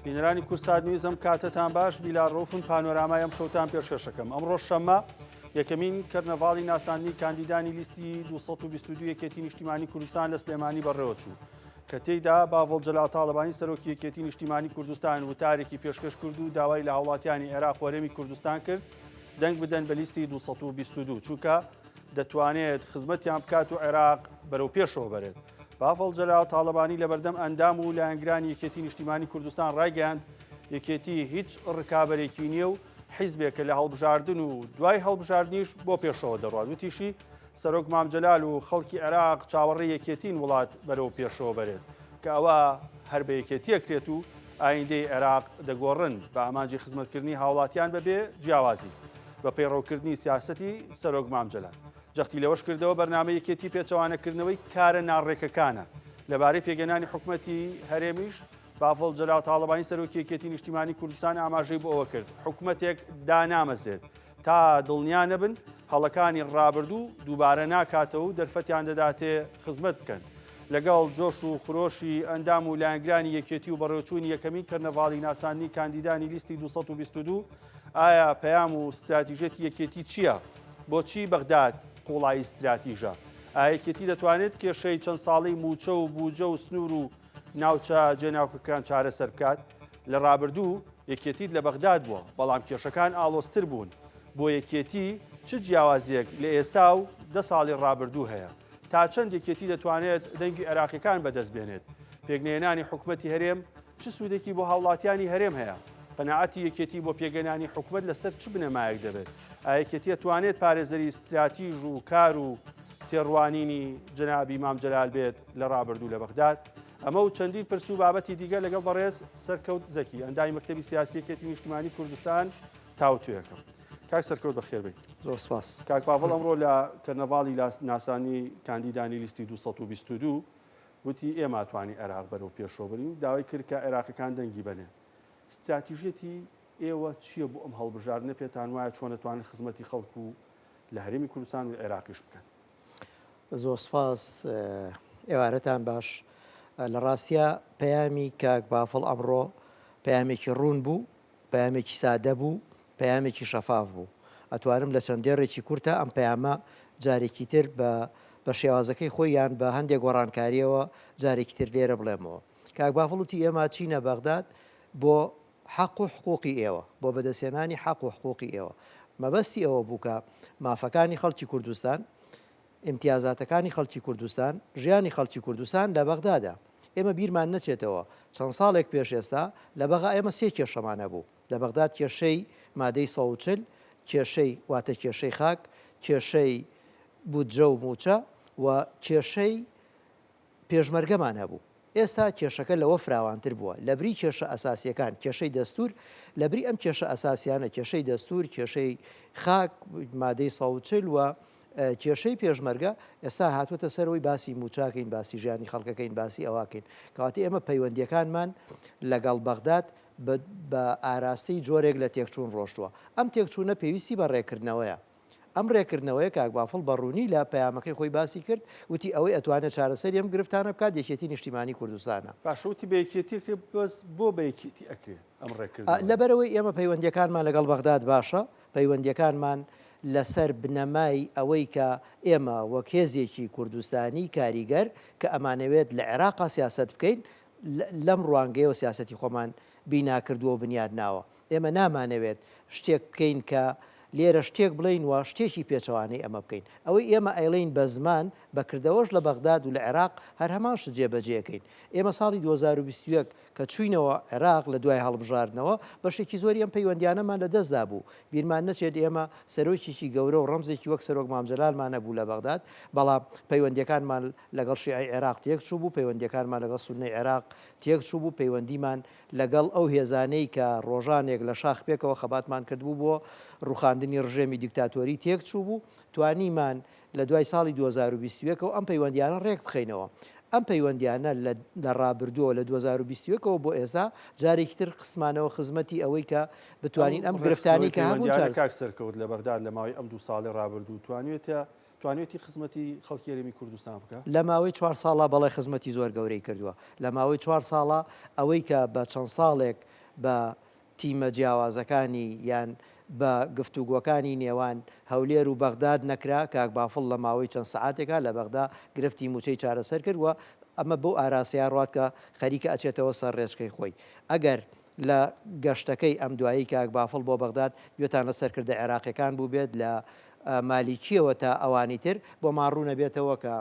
بینەرانی کوردسات نیوز ئەم کاتەتان باش بیلا ڕوفن پانۆرامای ئەم شەوتان پێشکەشەکەم ئەمڕۆ شەممە یەکەمین کەرنەڤاڵی ناساندنی کاندیدانی لیستی 222 یەکێتی نیشتیمانی کوردستان لە سلێمانی بەڕێوەچوو کە تێیدا باڤڵ جەلال تاڵەبانی سەرۆکی یەکێتی نیشتیمانی کوردستان وتارێکی پێشکەش کرد و داوای لە هاوڵاتیانی عێراق و هەرێمی کوردستان کرد دەنگ بدەن بە لیستی 222 چونکە دەتوانێت خزمەتیان بکات و عێراق بەرەو پێشەوە بەرێت. بافڵ جەلال تاڵەبانی لەبەردەم ئەندام و لایەنگرانی یەکێتی نیشتیمانی کوردستان ڕایگەیاند یەکێتی هیچ ڕکابەرێکی نییە و حیزبێکە لە هەڵبژاردن و دوای هەڵبژاردنیش بۆ پێشەوە دەڕوات وتیشی سەرۆک مام جەلال و خەڵکی عێراق چاوەڕێی یەکێتین وڵات بەرەو پێشەوە بەرێت کە ئەوە هەر بە یەکێتی ئەکرێت و ئایندەی عێراق دەگۆڕن بە ئامانجی خزمەتکردنی هاوڵاتیان بەبێ جیاوازی بە پەیڕەوکردنی سیاسەتی سەرۆک مام جەلال. جەختی لەوەش کردەوە بەرنامەی یەکێتی پێچەوانەکردنەوەی کارە ناڕێکەکانە. لەبارەی پێکهێنانی حکومەتی هەرێمیش بافڵ جەلال تاڵەبانی سەرۆکی یەکێتی نیشتیمانی کوردستان ئاماژەی بۆ ئەوە کرد حکومەتێک دانامەزرێت تا دڵنیا نەبن هەڵەکانی ڕابردوو دووبارە ناکاتەوە و دەرفەتیان دەداتێ خزمەت بکەن. لەگەڵ جۆش و خرۆشی ئەندام و لایەنگرانی یەکێتی و بەڕێوچوونی یەکەمین کەرنەڤاڵی ناساندنی کاندیدانی لیستی 222، ئایا پەیام و ستراتیژیەتی یەکێتی چییە؟ بۆچی بەغداد قوڵایی ستراتیژە؟ ئایا یەکێتی دەتوانێت کێشەی چەند ساڵەی مووچە و بوجە و سنوور و ناوچە جێناوکەکان چارەسەر بکات؟ لە ڕابردوو یەکێتیت لە بەغداد بووە، بەڵام کێشەکان ئاڵۆزتر بوون. بۆ یەکێتی چ جیاوازییەک لە ئێستا و دە ساڵی ڕابردوو هەیە؟ تا چەند یەکێتی دەتوانێت دەنگی عێراقیەکان بەدەست بێنێت؟ پێکنەهێنانی حکومەتی هەرێم چ سوودێکی بۆ هاوڵاتیانی هەرێم هەیە؟ قەناعەتی یەکێتی بۆ پێکهێنانی حکومەت لەسەر چ بنەمایەک دەبێت؟ ئایا یەکێتی ئەتوانێت پارێزەری ستراتیژ و کار و تێڕوانینی جەنابی مام جەلال بێت لە ڕابردوو لە بەغداد؟ ئەمە و چەندین پرس و بابەتی دیگە لەگەڵ بەڕێز سەرکەوت زەکی ئەندامی مەکتەبی سیاسی یەکێتی نیشتمانی کوردستان تاوتوێکەم. کاک سەرکەوت بەخێربێی. زۆر سپاس. کاک پاڤڵ ئەمڕۆ لە کەرنەڤاڵی ناسانی کاندیدانی لیستی 222 وتی ئێمە توانی عێراق بەرەو پێشەوە بەرین داوای کرد کە عێراقیەکان دەنگی بەنێ. ستراتیژیەتی ئێوە چییە بۆ ئەم هەڵبژاردنە پێتان وایە چۆن ئەتوانن خزمەتی خەڵک و لە هەرێمی کوردستان و عێراقیش بکەن؟ زۆر سپاس ئێوارەتان باش لە ڕاستیا پەیامی کاک بافڵ ئەمڕۆ پەیامێکی ڕوون بوو پەیامێکی سادە بوو پەیامێکی شەفاف بوو ئەتوانم لە چەند دێڕێکی کورتە ئەم پەیامە جارێکی تر بە بە شێوازەکەی خۆی یان بە هەندێک گۆڕانکاریەوە جارێکی تر لێرە بڵێمەوە کاک بافڵ وتی ئێمە چینە بەغداد بۆ حەق و حقوقی ئێوە، بۆ بەدەستهێنانی حەق و حقوقی ئێوە. مەبەستی ئەوە بوو کە مافەکانی خەڵکی کوردستان، ئیمتیازاتەکانی خەڵکی کوردستان، ژیانی خەڵکی کوردستان لە بەغدادا. ئێمە بیرمان نەچێتەوە چەند ساڵێک پێش ئێستا لە بەغا ئێمە سێ کێشەمان هەبوو. لە بەغداد کێشەی مادەی 140، کێشەی واتە کێشەی خاک، کێشەی بودجە و مووچە و کێشەی پێشمەرگەمان هەبوو. ئێستا کێشەکە لەوە فراوانتر بووە. لەبری کێشە ئەساسییەکان، کێشەی دەستوور، لەبری ئەم کێشە ئەساسیانە، کێشەی دەستوور، کێشەی خاک، مادەی 140 و کێشەی پێشمەرگە، ئێستا هاتووەتە سەرەوەی باسی مووچەکەین، باسی ژیانی خەڵکەکەین، باسی ئەوەکەین. کەواتە ئێمە پەیوەندییەکانمان لەگەڵ بەغداد بە ئاراستەی جۆرێک لە تێکچوون ڕۆشتووە. ئەم تێکچوونە پێویستی بە ڕێککردنەوەیە. ئەم ڕێککردنەوەیە کاک بافڵ بە ڕوونی لە پەیامەکەی خۆی باسی کرد، وتی ئەوەی ئەتوانێت چارەسەری ئەم گرفتانە بکات یەکێتی نیشتیمانی کوردستانە. باشە وتی بە یەکێتی ئەکرێ بەس بۆ بە یەکێتی ئەکرێ ئەم ڕێککردنەوەیە؟ لەبەرئەوەی ئێمە پەیوەندییەکانمان لەگەڵ بەغداد باشە، پەیوەندییەکانمان لەسەر بنەمای ئەوەی کە ئێمە وەک هێزێکی کوردستانی کاریگەر کە ئەمانەوێت لە عێراقا سیاسەت بکەین، لەم ڕوانگەیەوە سیاسەتی خۆمان بینا کردووە و بنیات ناوە. ئێمە نامانەوێت شتێک بکەین کە لێرە شتێک بڵێین و شتێکی پێچەوانەی ئەمە بکەین. ئەوەی ئێمە ئەیڵێین بە زمان، بە کردەوەش لە بەغداد و لە عێراق هەر هەمان شت جێبەجێ ئەکەین. ئێمە ساڵی 2021 کە چووینەوە عێراق لە دوای هەڵبژاردنەوە، بەشێکی زۆری ئەم پەیوەندییانەمان لە دەست دابوو. بیرمان نەچێت ئێمە سەرۆکێکی گەورە و ڕەمزێکی وەک سەرۆک مام جەلالمان هەبوو لە بەغداد، بەڵام پەیوەندییەکانمان لەگەڵ شیعەی عێراق تێکچووبوو، پەیوەندییەکانمان لەگەڵ سوننەی عێراق تێکچووبوو، پەیوەندیمان لەگەڵ ئەو هێزانەی کە ڕۆژانێک لە شاخ پێکەوە خەباتمان کردبوو بۆ ڕوخاندنی ڕژێمی دیکتاتۆری تێکچووبوو، توانیمان لە دوای ساڵی 2021 ەوە ئەم پەیوەندیانە ڕێک بخەینەوە. ئەم پەیوەندیانە لە لە ڕابردووەوە لە 2021 ەوە بۆ ئێستا جارێکی تر خستمانەوە خزمەتی ئەوەی کە بتوانین ئەم گرفتانەی کە هەبوون چارەسەر. کاک سەرکەوت لە بەغداد لە ماوەی ئەم دوو ساڵەی ڕابردوو توانیوێتە توانیوێتی خزمەتی خەڵکی هەرێمی کوردستان بکا؟ لە ماوەی چوار ساڵا بەڵێ خزمەتی زۆر گەورەی کردووە. لە ماوەی چوار ساڵا ئەوەی کە بە چەند ساڵێک بە تیمە جیاوازەکانی یان بە گفتوگۆکانی نێوان هەولێر و بەغداد نەکرا، کاک بافڵ لە ماوەی چەند سەعاتێکا لە بەغدا گرفتی مووچەی چارەسەر کرد و ئەمە بەو ئاراستەیە ڕوات کە خەریکە ئەچێتەوە سەر ڕێچکەی خۆی. ئەگەر لە گەشتەکەی ئەم دوایی کاک بافڵ بۆ بەغداد گوێتان لە سەرکردە عێراقیەکان بووبێت لە مالیکیەوە تا ئەوانی تر، بۆمان ڕوونەبێتەوە کە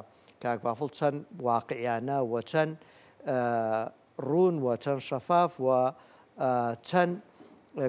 کاک بافڵ چەند واقعیانە و چەند ڕوون و چەند شەفاف و چەند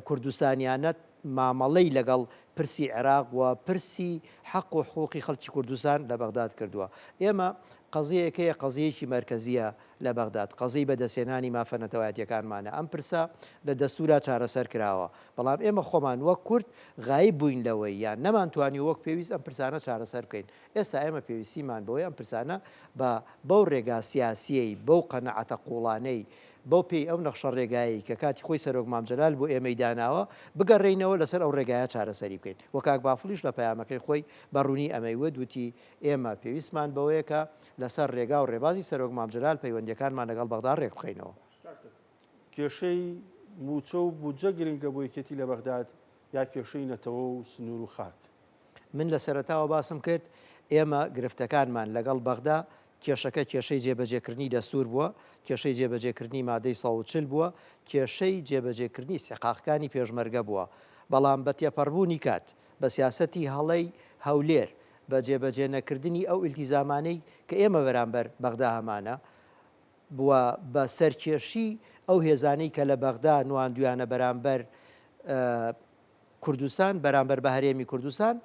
کوردستانیانە مامەڵەی لەگەڵ پرسی عێراق و پرسی حەق و حقوقی خەڵکی کوردستان لە بەغداد کردووە. ئێمە قەزیەیەک هەیە قەزیەیەکی مەرکەزیە لە بەغداد، قەزیەی بەدەستهێنانی مافە نەتەوایەتیەکانمانە، ئەم پرسە لە دەستورا چارەسەر کراوە، بەڵام ئێمە خۆمان وەک کورد غایب بووین لەوەی یان نەمانتوانیوە وەک پێویست ئەم پرسانە چارەسەر بکەین. ئێستا ئێمە پێویستیمان بەوەیە ئەم پرسانە بە بەو ڕێگا سیاسییەی، بەو قەناعەتە قووڵانەی، بەو پێی ئەو نەخشە ڕێگایەی کە کاتی خۆی سەرۆک مام جەلال بۆ ئێمەی داناوە، بگەڕێینەوە لەسەر ئەو ڕێگایە چارەسەری بکەین. وە کاک بافڵیش لە پەیامەکەی خۆی بە ڕوونی ئەمەی وت، وتی ئێمە پێویستمان بەوەیە کە لەسەر ڕێگا و ڕێبازی سەرۆک مام جەلال پەیوەندییەکانمان لەگەڵ بەغدا ڕێکبخەینەوە. کێشەی مووچە و بودجە گرنگە بۆ یەکێتی لە بەغداد یا کێشەی نەتەوە و سنوور و خاک؟ من لە سەرەتاوە باسم کرد ئێمە گرفتەکانمان لەگەڵ بەغدا کێشەکە کێشەی جێبەجێکردنی دەستور بووە، کێشەی جێبەجێکردنی مادەی 140 بووە، کێشەی جێبەجێکردنی ئیستحقاقەکانی پێشمەرگە بووە، بەڵام بە تێپەڕبوونی کات، بە سیاسەتی هەڵەی هەولێر، بە جێبەجێ نەکردنی ئەو ئیلتیزامانەی کە ئێمە بەرامبەر بەغدا هەمانە، بووە بە سەرکێشی ئەو هێزانەی کە لە بەغدا نواندویانە بەرامبەر کوردستان بەرامبەر بە هەرێمی کوردستان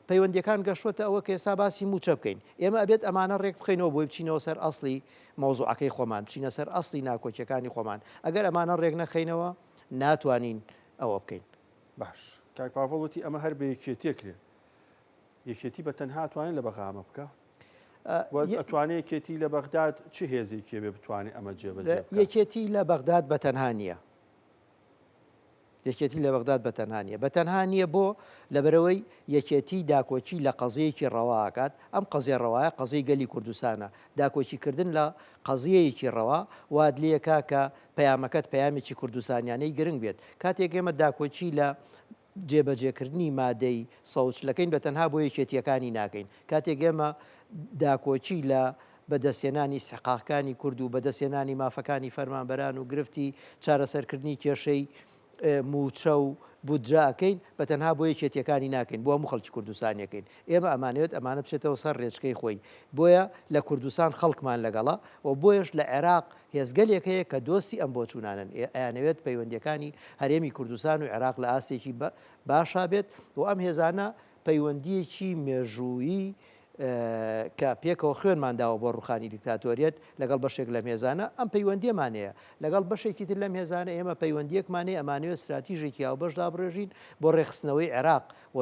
پەیوەندیەکان گەشتوەتە ئەوە کە ئێستا باسی موچە بکەین ئێمە ئەبێت ئەمانە ڕێک بخەینەوە بۆی بچینەوە سەر ئەسڵی مەوزوعەکەی خۆمان بچینە سەر ئەسڵی ناکۆکیەکانی خۆمان ئەگەر ئەمانە ڕێک نەخەینەوە ناتوانین ئەوە بکەین. باش کاک پاڤڵ وتی ئەمە هەر بە یەکێتیە کرێ یەکێتی بە تەنها توانێت لە بەغا ئەمە بکە ئەتوانێت یەکێتی لە بەغداد چ هێزێکی بێ بتوانێت ئەمە جێبەجێ یەکێتی لە بەغداد بە تەنها نییە یەکێتی لە بەغداد بە تەنها نییە. بە تەنها نییە بۆ؟ لەبەرئەوەی یەکێتی داکۆکی لە قەزیەیەکی ڕەوا ئەکات، ئەم قەزیە ڕەوایە قەزیەی گەلی کوردستانە، داکۆکی کردن لە قەزیەیەکی ڕەوا وات لێکا کە پەیامەکەت پەیامێکی کوردستانیانەی گرنگ بێت. کاتێک ئێمە داکۆکی لە جێبەجێکردنی مادەی 140 ئەکەین بە تەنها بۆ یەکێتییەکانی ناکەین. کاتێک ئێمە داکۆکی لە بەدەستهێنانی ئیستحقاقەکانی کورد و بەدەستهێنانی مافەکانی فەرمانبەران و گرفتی چارەسەرکردنی کێشەی مووچە و بودجە ئەکەین، بە تەنها بۆ یەکێتییەکانی ناکەین، بۆ هەموو خەڵکی کوردستانی ئەکەین. ئێمە ئەمانەوێت ئەمانە بچێتەوە سەر رێچکەی خۆی. بۆیە لە کوردستان خەڵکمان لەگەڵە و بۆیەش لە عێراق هێزگەلێک هەیە کە دۆستی ئەم بۆچوونانەن، ئەیانەوێت پەیوەندییەکانی هەرێمی کوردستان و عێراق لە ئاستێکی باشا بێت و ئەم هێزانە پەیوەندییەکی مێژوویی کە پێکەوە خوێنمان داوە بۆ ڕوخانی دیکتاتۆریەت لەگەڵ بەشێک لەم هێزانە ئەم پەیوەندیەمان هەیە لەگەڵ بەشێکی تر لەم هێزانە ئێمە پەیوەندیەکمان هەیە ئەمانەوێت ستراتیژێکی هاوبەش دابڕێژین بۆ ڕێکخستنەوەی عێراق و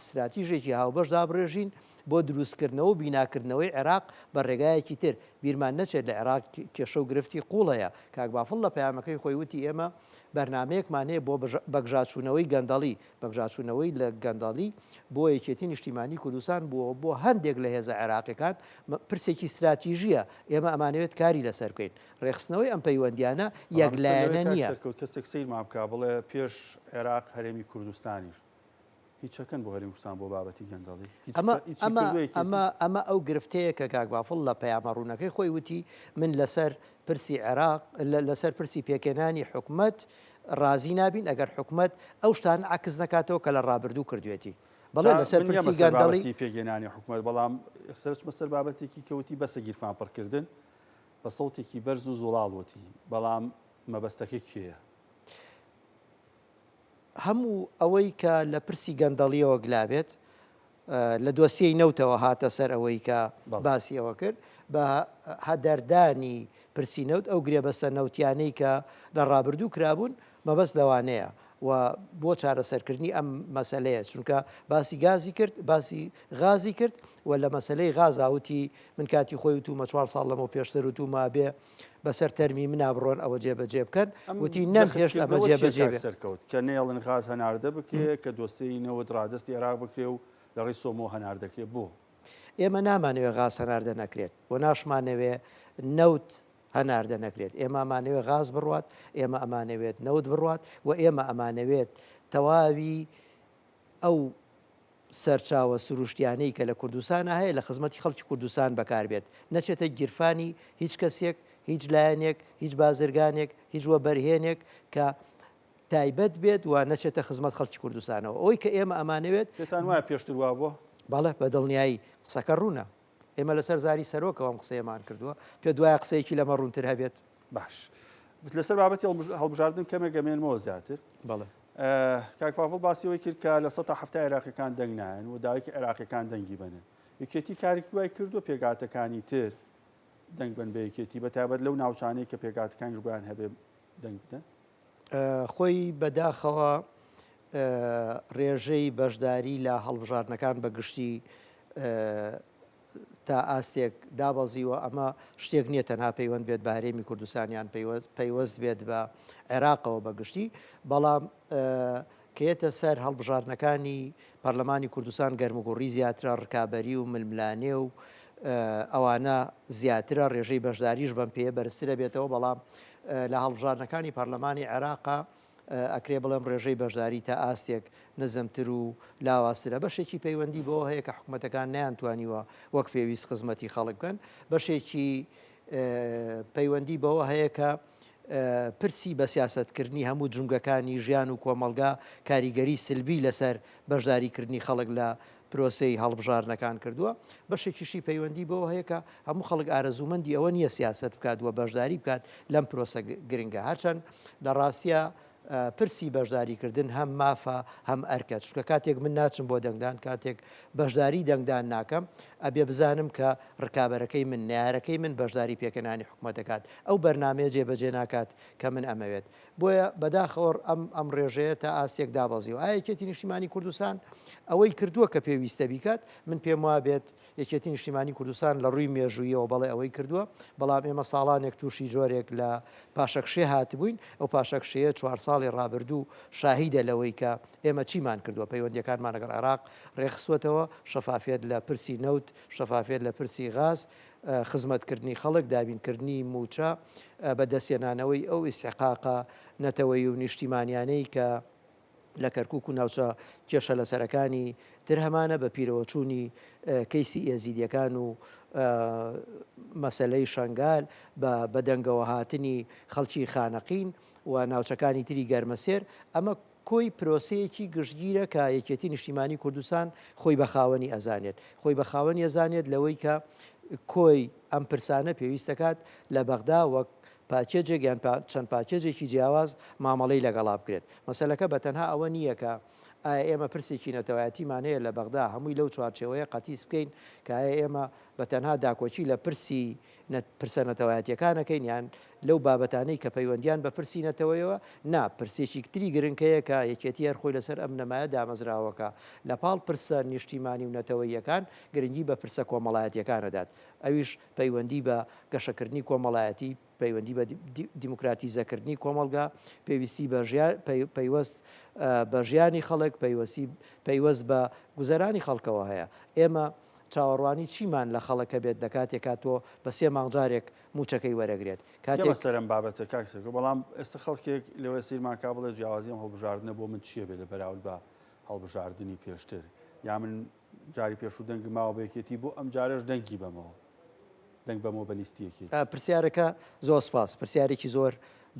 ستراتیژێکی هاوبەش دابڕێژین بۆ دروستکردنەوە و بیناکردنەوەی عێراق بە ڕێگایەکی تر بیرمان نەچێت لە عێراق کێشە و گرفتی قوڵ هەیە کاک بافڵ لە پەیامەکەی خۆی وتی ئێمە بەرنامەیەکمان هەیە بۆ بەگژاچوونەوەی گەندەڵی بەگژاچوونەوەی لە گەندەڵی بۆ یەکێتی نیشتیمانی کوردستان بووە بۆ هەندێک لە هێزە عێراقیەکان پرسێکی ستراتیژیە، ئێمە ئەمانەوێت کاری لەسەر بکەین. ڕێکخستنەوەی ئەم پەیوەندیانە یەک لایەنە نییە. سەرکەوت کەسێک سەیرمان بکا بڵێ پێش عێراق هەرێمی کوردستانیش هیچەکەن بۆ هەرێمی کوردستان بۆ بابەتی گەندەڵی ئەمە ئەمە ئەمە ئەمە ئەو گرفتەیە کە کاک بافڵ لە پەیامە ڕوونەکەی خۆی وتی من لەسەر پرسی عێراق لەسەر پرسی پێکهێنانی حکومەت ڕازی نابین ئەگەر حکومەت ئەو شتانە عەکس نەکاتەوە کە لە ڕابردوو کردوێتی. بەڵێ لەسەر پرسی گەندەڵی پێکهێنانی حکومەت بەڵام سەرچمە سەر بابەتێکی کەوتی بەسە گیرفان پڕکردن بە سەوتێکی بەرز و زوڵاڵ وتی بەڵام مەبەستەکە کێیە؟ هەموو ئەوەی کە لە پرسی گەندەڵیەوە گلابێت لە دۆسیەی نەوتەوە هاتە سەر ئەوەی کە باسی ئەوە کرد بە هەدەردانی پرسی نەوت ئەو گرێبەستە نەوتیانەی کە لە ڕابردوو کرابوون مەبەست لەوانەیە و بۆ چارەسەرکردنی ئەم مەسلەیە چونکە باسی گازی کرد باسی غازی کرد و لە مەسلەی غازاوتی من کاتی خۆی وتومە چوار ساڵ لەمەو پێشتر وتومە بێ بەسەر تەرمی منا بڕۆن ئەوە جێبەجێ بکەن وتی نەم هێشت ئەمە جێبەجێ بێ. سەرکەوت کە نەیەڵن غاز هەناردە بکرێ کە دۆسێی نەوت ڕادەستی عێراق بکرێ و لە ڕێی سۆمۆ هەناردەکرێ بۆ؟ ئێمە نامانەوێ غاز هەناردە نەکرێت و ناشمانەوێ نەوت. هەناردە نەکرێت. ئێمە ئەمانەوێت غاز بڕوات، ئێمە ئەمانەوێت نەوت بڕوات و ئێمە ئەمانەوێت تەواوی ئەو سەرچاوە سروشتیانەی کە لە کوردستانا هەیە لە خزمەتی خەڵکی کوردستان بەکاربێت، نەچێتە گیرفانی هیچ کەسێک، هیچ لایەنێک، هیچ بازرگانێک، هیچ وەبەرهێنێک کە تایبەت بێت و نەچێتە خزمەت خەڵکی کوردستانەوە. ئەوەی کە ئێمە ئەمانەوێت. پێتان وایە پێشتر وابووە؟ بەڵێ بە دڵنیایی قسەکە ڕوونە. ئێمە لەسەر زاری سەرۆکەوە ئەم قسەیەمان کردووە. پێت وایە قسەیەکی لەمە ڕوونتر هەبێت؟ باش. لەسەر بابەتی هەڵبژاردن کەمێک ئەمێنمەوە زیاتر. بەڵێ. کاک پاڤڵ باسی ئەوەی کرد کە 70% عێراقیەکان دەنگ نایەن و داوای کرد عێراقیەکان دەنگی بەنن. یەکێتی کارێکی وای کردووە پێکهاتەکانی تر دەنگ بن بە یەکێتی، بە تایبەت لەو ناوچانەی کە پێکهاتەکانیش بۆیان هەبێ دەنگ بدەن؟ خۆی بەداخەوە ڕێژەی بەشداری لە هەڵبژاردنەکان بە گشتی تا ئاستێک دابەزیوە، ئەمە شتێک نییە تەنها پەیوەند بێت بە هەرێمی کوردستان یان پەیوەست بێت بە عێراقەوە بە گشتی، بەڵام کە یەتە سەر هەڵبژاردنەکانی پەرلەمانی کوردستان گەرموگوڕی زیاترە، ڕکابەری و ململانێ و ئەوانە زیاترە، ڕێژەی بەشداریش بەم پێیە بەرزترە بێتەوە، بەڵام لە هەڵبژاردنەکانی پەرلەمانی عێراقا ئەکرێ بڵێم ڕێژەی بەشداری تا ئاستێک نزمتر و لاوازترە. بەشێکی پەیوەندی بەوە هەیە کە حکومەتەکان نەیانتوانیوە وەک پێویست خزمەتی خەڵک بکەن، بەشێکی پەیوەندی بەوە هەیە کە پرسی بە سیاسەتکردنی هەموو جومگەکانی ژیان و کۆمەڵگا کاریگەری سلبی لەسەر بەشداریکردنی خەڵک لە پرۆسەی هەڵبژاردنەکان کردووە، بەشێکیشی پەیوەندی بەوە هەیە کە هەموو خەڵک ئارەزوومەندی ئەوە نییە سیاسەت بکات و بەشداری بکات لەم پرۆسە گرنگە، هەرچەند لە ڕاستیا پرسی بەشداریکردن هەم مافە هەم ئەرکە، چونکە کاتێک من ناچم بۆ دەنگدان، کاتێک بەشداری دەنگدان ناکەم، ئەبێ بزانم کە ڕکابەرەکەی من، نەیارەکەی من بەشداری پێکهێنانی حکومەت دەکات، ئەو بەرنامەیە جێبەجێ ناکات کە من ئەمەوێت. بۆیە بەداخەوە ئەم ئەم ڕێژەیە تا ئاستێک دابەزیوە. ئایا یەکێتی نیشتیمانی کوردستان ئەوەی کردووە کە پێویستە بیکات؟ من پێم وابێت یەکێتی نیشتیمانی کوردستان لە ڕووی مێژوویەوە بەڵێ ئەوەی کردووە، بەڵام ئێمە ساڵانێک تووشی جۆرێک لە پاشەکشێ هاتبووین، ئەو پاشەکشێیە چوار ساڵی ڕابردوو شاهیدە لەوەی کە ئێمە چیمان کردووە، پەیوەندییەکانمان لەگەڵ عێراق ڕێکخستووەتەوە، شەفافیەت لە پرسی نەوت، شەفافیەت لە پرسی غاز، خزمەتکردنی خەڵک، دابینکردنی مووچە، بەدەستهێنانەوەی ئەو ئیستحقاقە نەتەوەیی و نیشتیمانیانەی کە لە کەرکوک و ناوچە کێشە لەسەرەکانی تر هەمانە، بە پیرەوەچوونی کەیسی ئێزیدیەکان و مەسەلەی شەنگال، بە بەدەنگەوەهاتنی خەڵکی خانەقین و ناوچەکانی تری گەرمەسێر، ئەمە کۆی پرۆسەیەکی گشتگیرە کە یەکێتی نیشتیمانی کوردستان خۆی بە خاوەنی ئەزانێت. خۆی بە خاوەنی ئەزانێت لەوەی کە کۆی ئەم پرسانە پێویست دەکات لە بەغدا وەک پاکێجێک یان چەند پاکێجێکی جیاواز مامەڵەی لەگەڵا بکرێت. مەسەلەکە بە تەنها ئەوە نییە کە ئایا ئێمە پرسێکی نەتەوایەتیمان هەیە لە بەغدا هەمووی لەو چوارچێوەیە قەتیس بکەین کە ئایا ئێمە بە تەنها داکۆکی لە پرسی پرسە نەتەوایەتیەکان ئەکەین یان لەو بابەتانەی کە پەیوەندیان بە پرسی نەتەوەیەوە نا، پرسێکی تری گرنگ هەیە کە یەکێتی هەر خۆی لەسەر ئەم بنەمایە دامەزراوە کە لە پاڵ پرسە نیشتیمانی و نەتەوەییەکان گرنگی بە پرسە کۆمەڵایەتیەکان ئەدات ئەویش پەیوەندی بە گەشەکردنی کۆمەڵایەتی، پەیوەندی بە دیموکراتیزەکردنی کۆمەڵگا، پێویستی بە پەیوەست بە ژیانی خەڵک، پەیوەست بە گوزەرانی خەڵکەوە هەیە. ئێمە چاوەڕوانی چیمان لە خەڵک هەبێت لە کاتێکا تۆ بە سێ مانگ جارێک مووچەکەی وەرەگرێت؟ کاتێک. دێمە سەر ئەم بابەتە کاک سەرکۆ، بەڵام ئێستا خەڵکێک لەوەیە سەیرمان کا بڵێ جیاوازی ئەم هەڵبژاردنە بۆ من چییە بێ لە بەراورد بە هەڵبژاردنی پێشتر؟ یا من جاری پێشوو دەنگم ماوە بە یەکێتی بۆ ئەم جارەش دەنگی بەمەوە دەنگ بەمەوە بە لیستی یەکێتی؟ پرسیارەکە زۆر سپاس، پرسیارێکی زۆر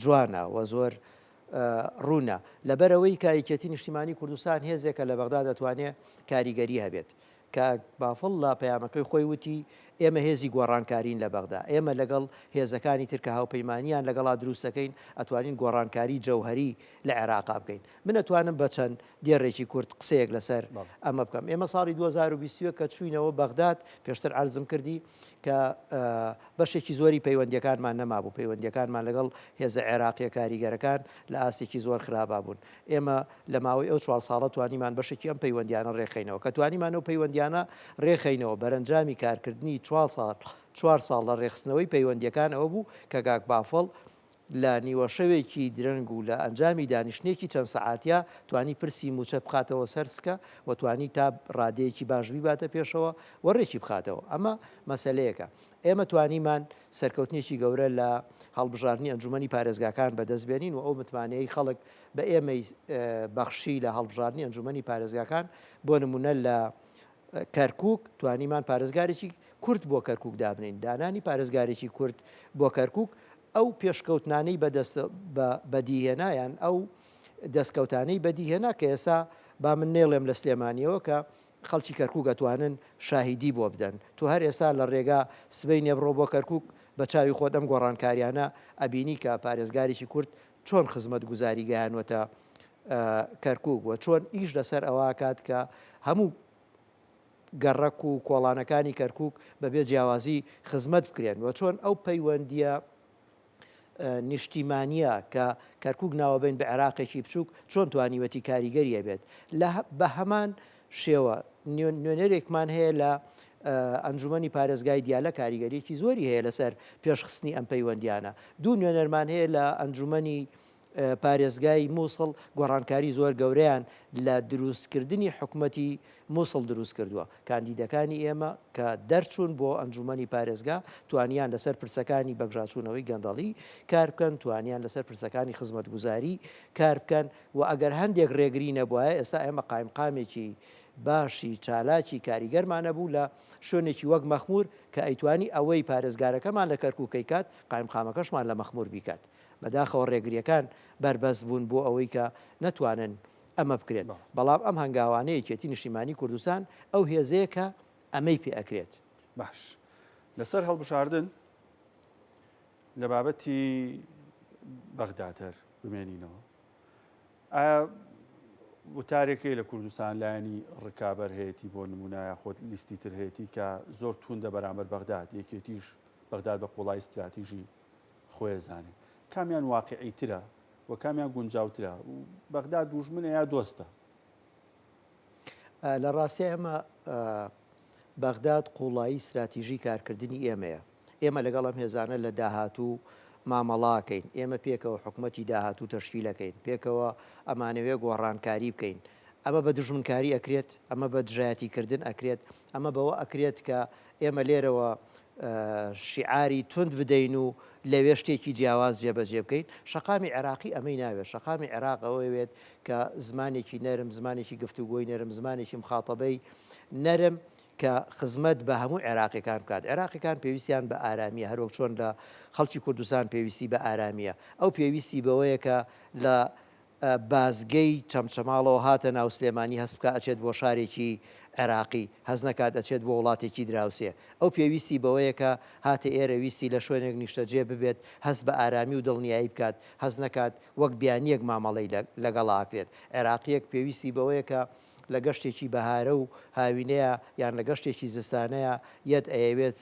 جوانە و زۆر ڕوونە. لەبەرئەوەی کە یەکێتی نیشتیمانی کوردستان هێزێکە لە بەغدا دەتوانێ کاریگەری هەبێت. کاک بافڵ لە پەیامەکەی خۆی وتی، ئێمە هێزی گۆڕانکارین لە بەغدا، ئێمە لەگەڵ هێزەکانی تر کە هاوپەیمانییان لەگەڵا دروست دەکەین، ئەتوانین گۆڕانکاری جەوهەری لە عێراقا بکەین. من ئەتوانم بە چەند دێڕێکی کورت قسەیەک لەسەر ئەمە بکەم. ئێمە ساڵی 2021 کە چووینەوە بەغداد، پێشتر عەرزم کردی کە بەشێکی زۆری پەیوەندییەکانمان نەمابوو، پەیوەندییەکانمان لەگەڵ هێزە عێراقییە کاریگەرەکان لە ئاستێکی زۆر خراپا بوون. ئێمە لە ماوەی ئەو چوار ساڵە توانیمان بەشێکی ئەم پەیوەندیانە ڕێکخەینەوە. کە توانیمان ئەو پەیوەندیانە ڕێکخەینەوە، بەرەنجامی کارکردنی چوار ساڵ چوار ساڵ لە ڕێکخستنەوەی پەیوەندییەکان ئەوە بوو کە کاک بافڵ لە نیوەشەوێکی درەنگ و لە ئەنجامی دانیشتنێکی چەند سەعاتیا توانی پرسی مووچە بخاتەوە سەر سکە و توانی تا ڕادەیەکی باش بیباتە پێشەوە و ڕێکی بخاتەوە. ئەمە مەسەلەیەکە. ئێمە توانیمان سەرکەوتنێکی گەورە لە هەڵبژاردنی ئەنجومەنی پارێزگاکان بەدەست بێنین و ئەو متمانەیەی خەڵک بە ئێمەی بەخشی لە هەڵبژاردنی ئەنجومەنی پارێزگاکان بۆ نمونە لە کەرکک توانیمان پارێزگارێکی کورد بۆ کەرکک دابنین دانانی پارێزگارێکی کورد بۆ کەرکک ئەو پێشکەوتنانەی بەدەست بەدیهێنایان ئەو دەستکەوتانەی بەدیهێنا کە ئێسا با من نێڵێم لە سلێمانیەوە کە خەڵکی کەرکوک ئەتوانن شاهیدی بۆ بدەن. تۆ هەر ئێستا لە ڕێگا سبەینێ بڕۆ بۆ کەرکوک بە چاوی خۆت ئەم گۆڕانکاریانە ئەبینی کە پارێزگارێکی کورد چۆن خزمەتگوزاری گەیانوەتە کەرکوک و چۆن ئیش لەسەر ئەوە ئەکات کە هەموو گەڕەک و کۆڵانەکانی کەرکوک بەبێ جیاوازی خزمەت بکرێن و چۆن ئەو پەیوەندیە نیشتیمانییە کە کەرکوک ناوەبەین بە عێراقێکی بچووک چۆن توانیوەتی کاریگەری هەبێت لە بە هەمان شێوە نوێنەرێکمان هەیە لە ئەنجومەنی پارێزگای دیالە کاریگەریەکی زۆری هەیە لەسەر پێشخستنی ئەم پەیوەندیانە دوو نوێنەرمان هەیە لە ئەنجومەنی پارێزگای مووسڵ گۆڕانکاری زۆر گەورەیان لە دروستکردنی حکومەتی موسڵ دروست کردووە. کاندیدەکانی ئێمە کە دەرچوون بۆ ئەنجوومەنی پارێزگا توانیان لەسەر پرسەکانی بەگژاچوونەوەی گەندەڵی کار بکەن، توانیان لەسەر پرسەکانی خزمەتگوزاری کار بکەن و ئەگەر هەندێک رێگری نەبوایە ئێستا ئێمە قایمقامێکی باشی چالاکی کاریگەرمان هەبوو لە شوێنێکی وەک مەخموور کە ئەیتوانی ئەوەی پارێزگارەکەمان لە کەرکووک ئەیکات قایمقامەکەشمان لە مەخموور بیکات. بەداخەوە رێگرییەکان بەربەست بوون بۆ ئەوەی کە نەتوانن ئەمە بکرێت، بەڵام ئەم هەنگاوانە یەکێتی نیشتیمانی کوردستان ئەو هێزەیە کە ئەمەی پێ ئەکرێت. باش لەسەر هەڵبژاردن لە بابەتی بەغداد هەر بمێنینەوە ئایا وتارێک هەیە لە کوردستان لایەنی ڕکابەر هەیەی بۆ نمونە یاخود لیستی تر هەیەی کە زۆر توندە بەرامبەر بەغداد یەکێتیش بەغداد بە قوڵای استراتیژی خۆی زانێ کامیان واقعی ترە و کامیان گونجاوترە و بەغدا دوژمنە یا دۆستە؟ لە ڕاستیا ئێمە بەغداد قوڵایی ستراتیژی کارکردنی ئێمەیە. ئێمە لەگەڵ ئەم هێزانە لە داهاتوو مامەڵاکەین. ئێمە پێکەوە حکومەتی داهاتوو تەشکیلەکەین. پێکەوە ئەمانەوێ گۆڕانکاری بکەین. ئەمە بە دوژمنکاری ئەکرێت، ئەمە بە دژایەتیکردن ئەکرێت، ئەمە بەوە ئەکرێت کە ئێمە لێرەوە شیعاری توند بدەین و لەوێ شتێکی جیاواز جێبەجێ بکەین، شەقامی عێراقی ئەمەی ناوێت، شەقامی عێراق ئەوەیەوێت کە زمانێکی نەرم، زمانێکی گفتوگۆی نەرم، زمانێکی مخاتەبەی نەرم کە خزمەت بە هەموو عێراقیەکان بکات. عێراقیەکان پێویستیان بە ئارامیە، هەروەک چۆن لە خەڵکی کوردستان پێویستی بە ئارامیە. ئەو پێویستی بەوەیە کە لە بازگەی چەمچەماڵەوە هاتە ناو سلێمانی هەست بکا ئەچێت بۆ شارێکی عێراقی، هەست نەکات ئەچێت بۆ وڵاتێکی دراوسێ. ئەو پێویستی بەوەیە کە هاتە ئێرە ویستی لە شوێنێک نیشتەجێ ببێت هەست بە ئارامی و دڵنیایی بکات، هەست نەکات وەک بیانییەک مامەڵەی لەگەڵا ئەکرێت. عێراقییەک پێویستی بەوەیە کە لە گەشتێکی بەهارە و هاوینەیا یان لە گەشتێکی زستانەیا یەت ئەیەوێت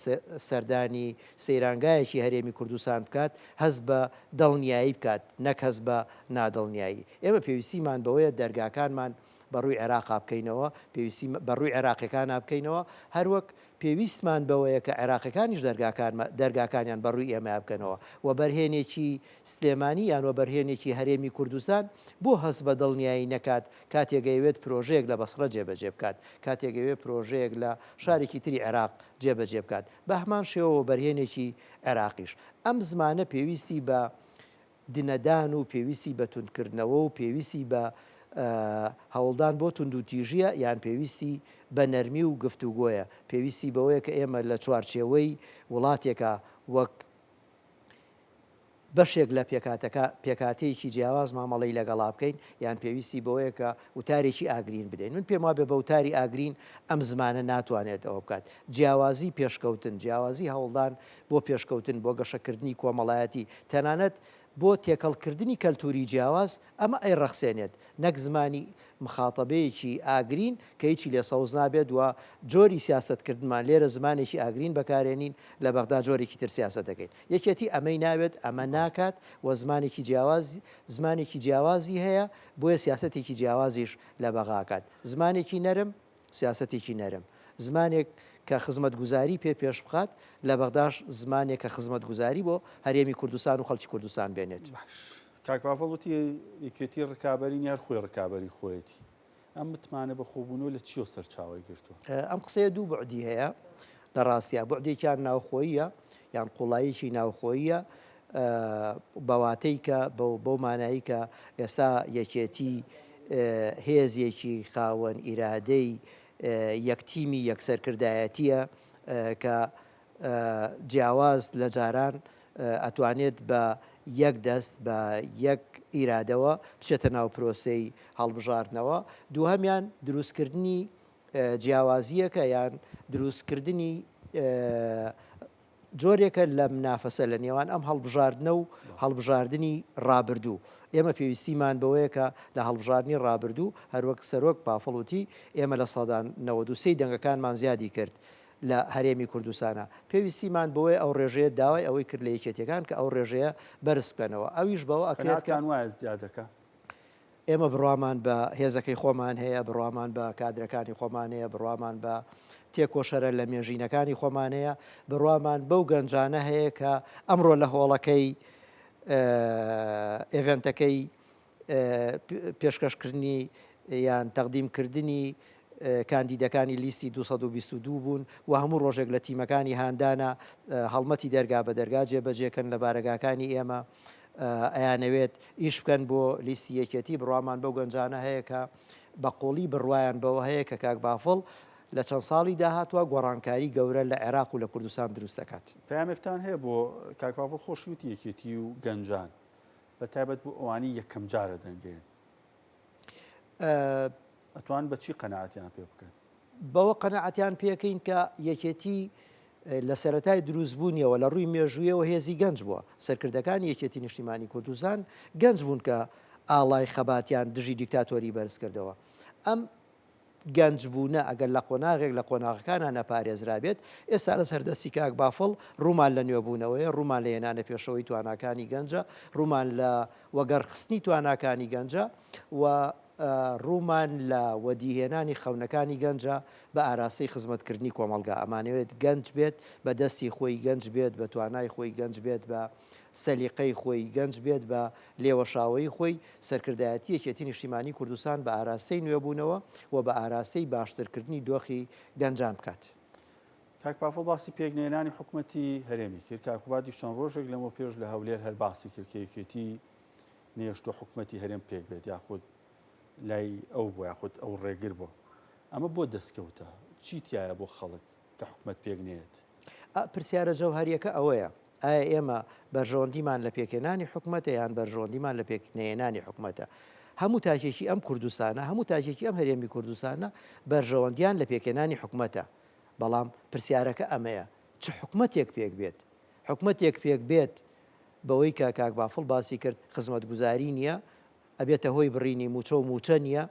سەردانی سەیرانگایەکی هەرێمی کوردستان بکات هەست بە دڵنیایی بکات نەک هەست بە نادڵنیایی. ئێمە پێویستیمان بەوەیە دەرگاکانمان بە ڕووی عێراقا بکەینەوە، پێویستی بە ڕووی عێراقیەکانا بکەینەوە، هەروەک پێویستمان بەوەیە کە عێراقیەکانیش دەرگاکانیان بە ڕووی ئێمەیا بکەنەوە. وەبەرهێنێکی سلێمانی یان وەبەرهێنێکی هەرێمی کوردستان بۆ هەست بە دڵنیایی نەکات کاتێک ئەیەوێت پرۆژەیەک لە بەسڕە جێبەجێ بکات، کاتێک ئەیەوێت پرۆژەیەک لە شارێکی تری عێراق جێبەجێ بکات، بە هەمان شێوە وەبەرهێنێکی عێراقیش. ئەم زمانە پێویستی بە دنەدان و پێویستی بە توندکردنەوە و پێویستی بە هەوڵدان بۆ توندوتیژییە یان پێویستی بە نەرمی و گفتوگۆیە، پێویستی بەوەیە کە ئێمە لە چوارچێوەی وڵاتێکا وەک بەشێک لە پێکهاتەکە پێکهاتەیەکی جیاواز مامەڵەی لەگەڵا بکەین یان پێویستی بەوەیە کە وتارێکی ئاگرین بدەین من پێم وابێ بە وتاری ئاگرین ئەم زمانە ناتوانێت ئەوە بکات جیاوازی پێشکەوتن جیاوازی هەوڵدان بۆ پێشکەوتن بۆ گەشەکردنی کۆمەڵایەتی تەنانەت بۆ تێکەڵکردنی کەلتوری جیاواز ئەمە ئەیڕەخسێنێت نەک زمانی مخاتەبەیەکی ئاگرین کە هیچی لێ سەوز نابێت و جۆری سیاسەتکردنمان لێرە زمانێکی ئاگرین بەکارێنین لە بەغدا جۆرێکی تر سیاسەت دەکەین یەکێتی ئەمەی ناوێت ئەمە ناکات و زمانێکی جیاواز زمانێکی جیاوازی هەیە بۆیە سیاسەتێکی جیاوازیش لە بەغاکات زمانێکی نەرم سیاسەتێکی نەرم زمانێک کە خزمەتگوزاری پێ پێش بخات، لە بەغداش زمانێک کە خزمەتگوزاری بۆ هەرێمی کوردستان و خەڵکی کوردستان بێنێت. باش کاک پاڤڵ وتی یەکێتی ڕکابەری نیە هەر خۆی ڕکابەری خۆیەتی. ئەم متمانە بەخۆبوونەوە لە چیەوە سەرچاوەی گرتووە؟ ئەم قسەیە دوو بوعدی هەیە لە ڕاستیا، بوعدێکیان ناوخۆییە یان قوڵاییەکی ناوخۆییە بە واتەی کە بەو مانایی کە ئێستا یەکێتی هێزێکی خاوەن ئیرادەی یەک تیمی یەک سەرکردایەتیە کە جیاواز لە جاران ئەتوانێت بە یەک دەست بە یەک ئیرادەوە بچێتە ناو پرۆسەی هەڵبژاردنەوە. دووهەمیان دروستکردنی جیاوازییەکە یان دروستکردنی جۆرێکە لە منافەسە لە نێوان ئەم هەڵبژاردنە و هەڵبژاردنی ڕابردوو. ئێمە پێویستیمان بەوەیە کە لە هەڵبژاردنی ڕابردوو هەروەک سەرۆک بافڵ وتی ئێمە 93% دەنگەکانمان زیادی کرد لە هەرێمی کوردستانا. پێویستیمان بەوەیە ئەو ڕێژەیە داوای ئەوەی کرد لە یەکێتیەکان کە ئەو ڕێژەیە بەرز بکەنەوە. ئەویش بەوە ئەکرێت کە. قەناعەتان وایە زیادەکە؟ ئێمە بڕوامان بە هێزەکەی خۆمان هەیە، بڕوامان بە کادرەکانی خۆمان هەیە، بڕوامان بە تێکۆشەرە لە مێژینەکانی خۆمان هەیە، بڕوامان بەو گەنجانە هەیە کە ئەمڕۆ لە هۆڵەکەی ئێڤێنتەکەی پێشکەشکردنی یان تەقدیمکردنی کاندیدەکانی لیستی 222 بوون و هەموو ڕۆژێک لە تیمەکانی هاندانە هەڵمەتی دەرگا بە دەرگا جێبەجێکەن لە بارەگاکانی ئێمە ئەیانەوێت ئیش بکەن بۆ لیستی یەکێتی بڕوامان بەو گەنجانە هەیە کە بە قوڵی بڕوایان بەوە هەیە کە کاک بافڵ لە چەند ساڵی داهاتوە گۆڕانکاری گەورە لە عێراق و لە کوردستان دروست دەکات. پەیامێکتان هەیە بۆ کاک بافڵ خۆشی وتی یەکێتی و گەنجان بە تایبەت بۆ ئەوانەی یەکەم جارە دەنگێن ئەتوان بە چی قەناعەتیان پێ بکەن؟ بەوە قەناعەتیان پێکەین کە یەکێتی لە سەرەتای دروستبوونیەوە لە ڕووی مێژوویەوە هێزی گەنج بووە سەرکردەکانی یەکێتی نیشتیمانی کوردستان گەنج بوون کە ئاڵای خەباتیان دژی دیکتاتۆری بەرز کردەوە ئەم گەنج بوونە ئەگەر لە قۆناغێک لە قۆناغەکانا نەپارێزرابێت، ئێستا لەسەر دەستی کاک بافڵ ڕوومان لە نوێبوونەوەیە، ڕوومان لە هێنانە پێشەوەی تواناکانی گەنجە، ڕوومان لە وەگەڕخستنی تواناکانی گەنجە و ڕوومان لە وەدیهێنانی خەونەکانی گەنجە بە ئاراستەی خزمەتکردنی کۆمەڵگا. ئەمانەوێت گەنج بێت بە دەستی خۆی گەنج بێت، بە توانای خۆی گەنج بێت، بە سەلیقەی خۆی گەنج بێت، بە لێوەشاوەیی خۆی سەرکردایەتی یەکێتی نیشتیمانی کوردستان بە ئاراستەی نوێبوونەوە و بە ئاراستەی باشترکردنی دۆخی گەنجان بکات. کاک پافڵ باسی پێکنەهێنانی حکومەتی هەرێمی کرد، کاک قوبادیش چەند ڕۆژێک لەمەو پێش لە هەولێر هەر باسی کرد کە یەکێتی نەیەشتووە حکومەتی هەرێم پێک بێت یاخود لای ئەو بوو یاخود ئەو ڕێگر بوو، ئەمە بۆ دەستکەوتە؟ چی تایە بۆ خەڵک کە حکومەت پێک نەیەت؟ پرسیارە جەوهەرییەکە ئەوەیە ئایا ئێمە بەرژەوەندیمان لە پێکهێنانی حکومەتە یان بەرژەوەندیمان لە پێکنەهێنانی حکومەتە؟ هەموو تاکێکی ئەم کوردستانە، هەموو تاکێکی ئەم هەرێمی کوردستانە بەرژەوەندیان لە پێکهێنانی حکومەتە. بەڵام پرسیارەکە ئەمەیە، چ حکومەتێک پێک بێت؟ حکومەتێک پێک بێت بەوەی کە کاک بافڵ باسی کرد خزمەتگوزاری نییە، ئەبێتە هۆی بڕینی مووچە و مووچە نییە،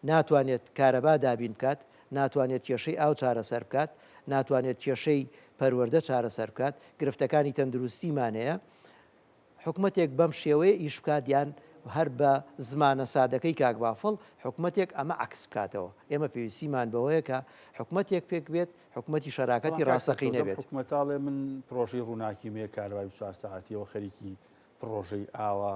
ناتوانێت کارەبا دابین بکات، ناتوانێت کێشەی ئاو چارەسەر بکات، ناتوانێت کێشەی پەروەردە چارەسەر بکات، گرفتەکانی تەندروستیمان هەیە. حکومەتێک بەم شێوەیە ئیش بکات یان هەر بە زمانە سادەکەی کاک بافڵ حکومەتێک ئەمە عەکس بکاتەوە. ئێمە پێویستیمان بەوەیە کە حکومەتێک پێک بێت، حکومەتی شەراکەتی ڕاستەقینە بێت. حکومەتە ئەڵێ من پرۆژەی ڕووناکیم هەیە کارەبای 24 سەعاتیەوە خەریکی پرۆژەی ئاوە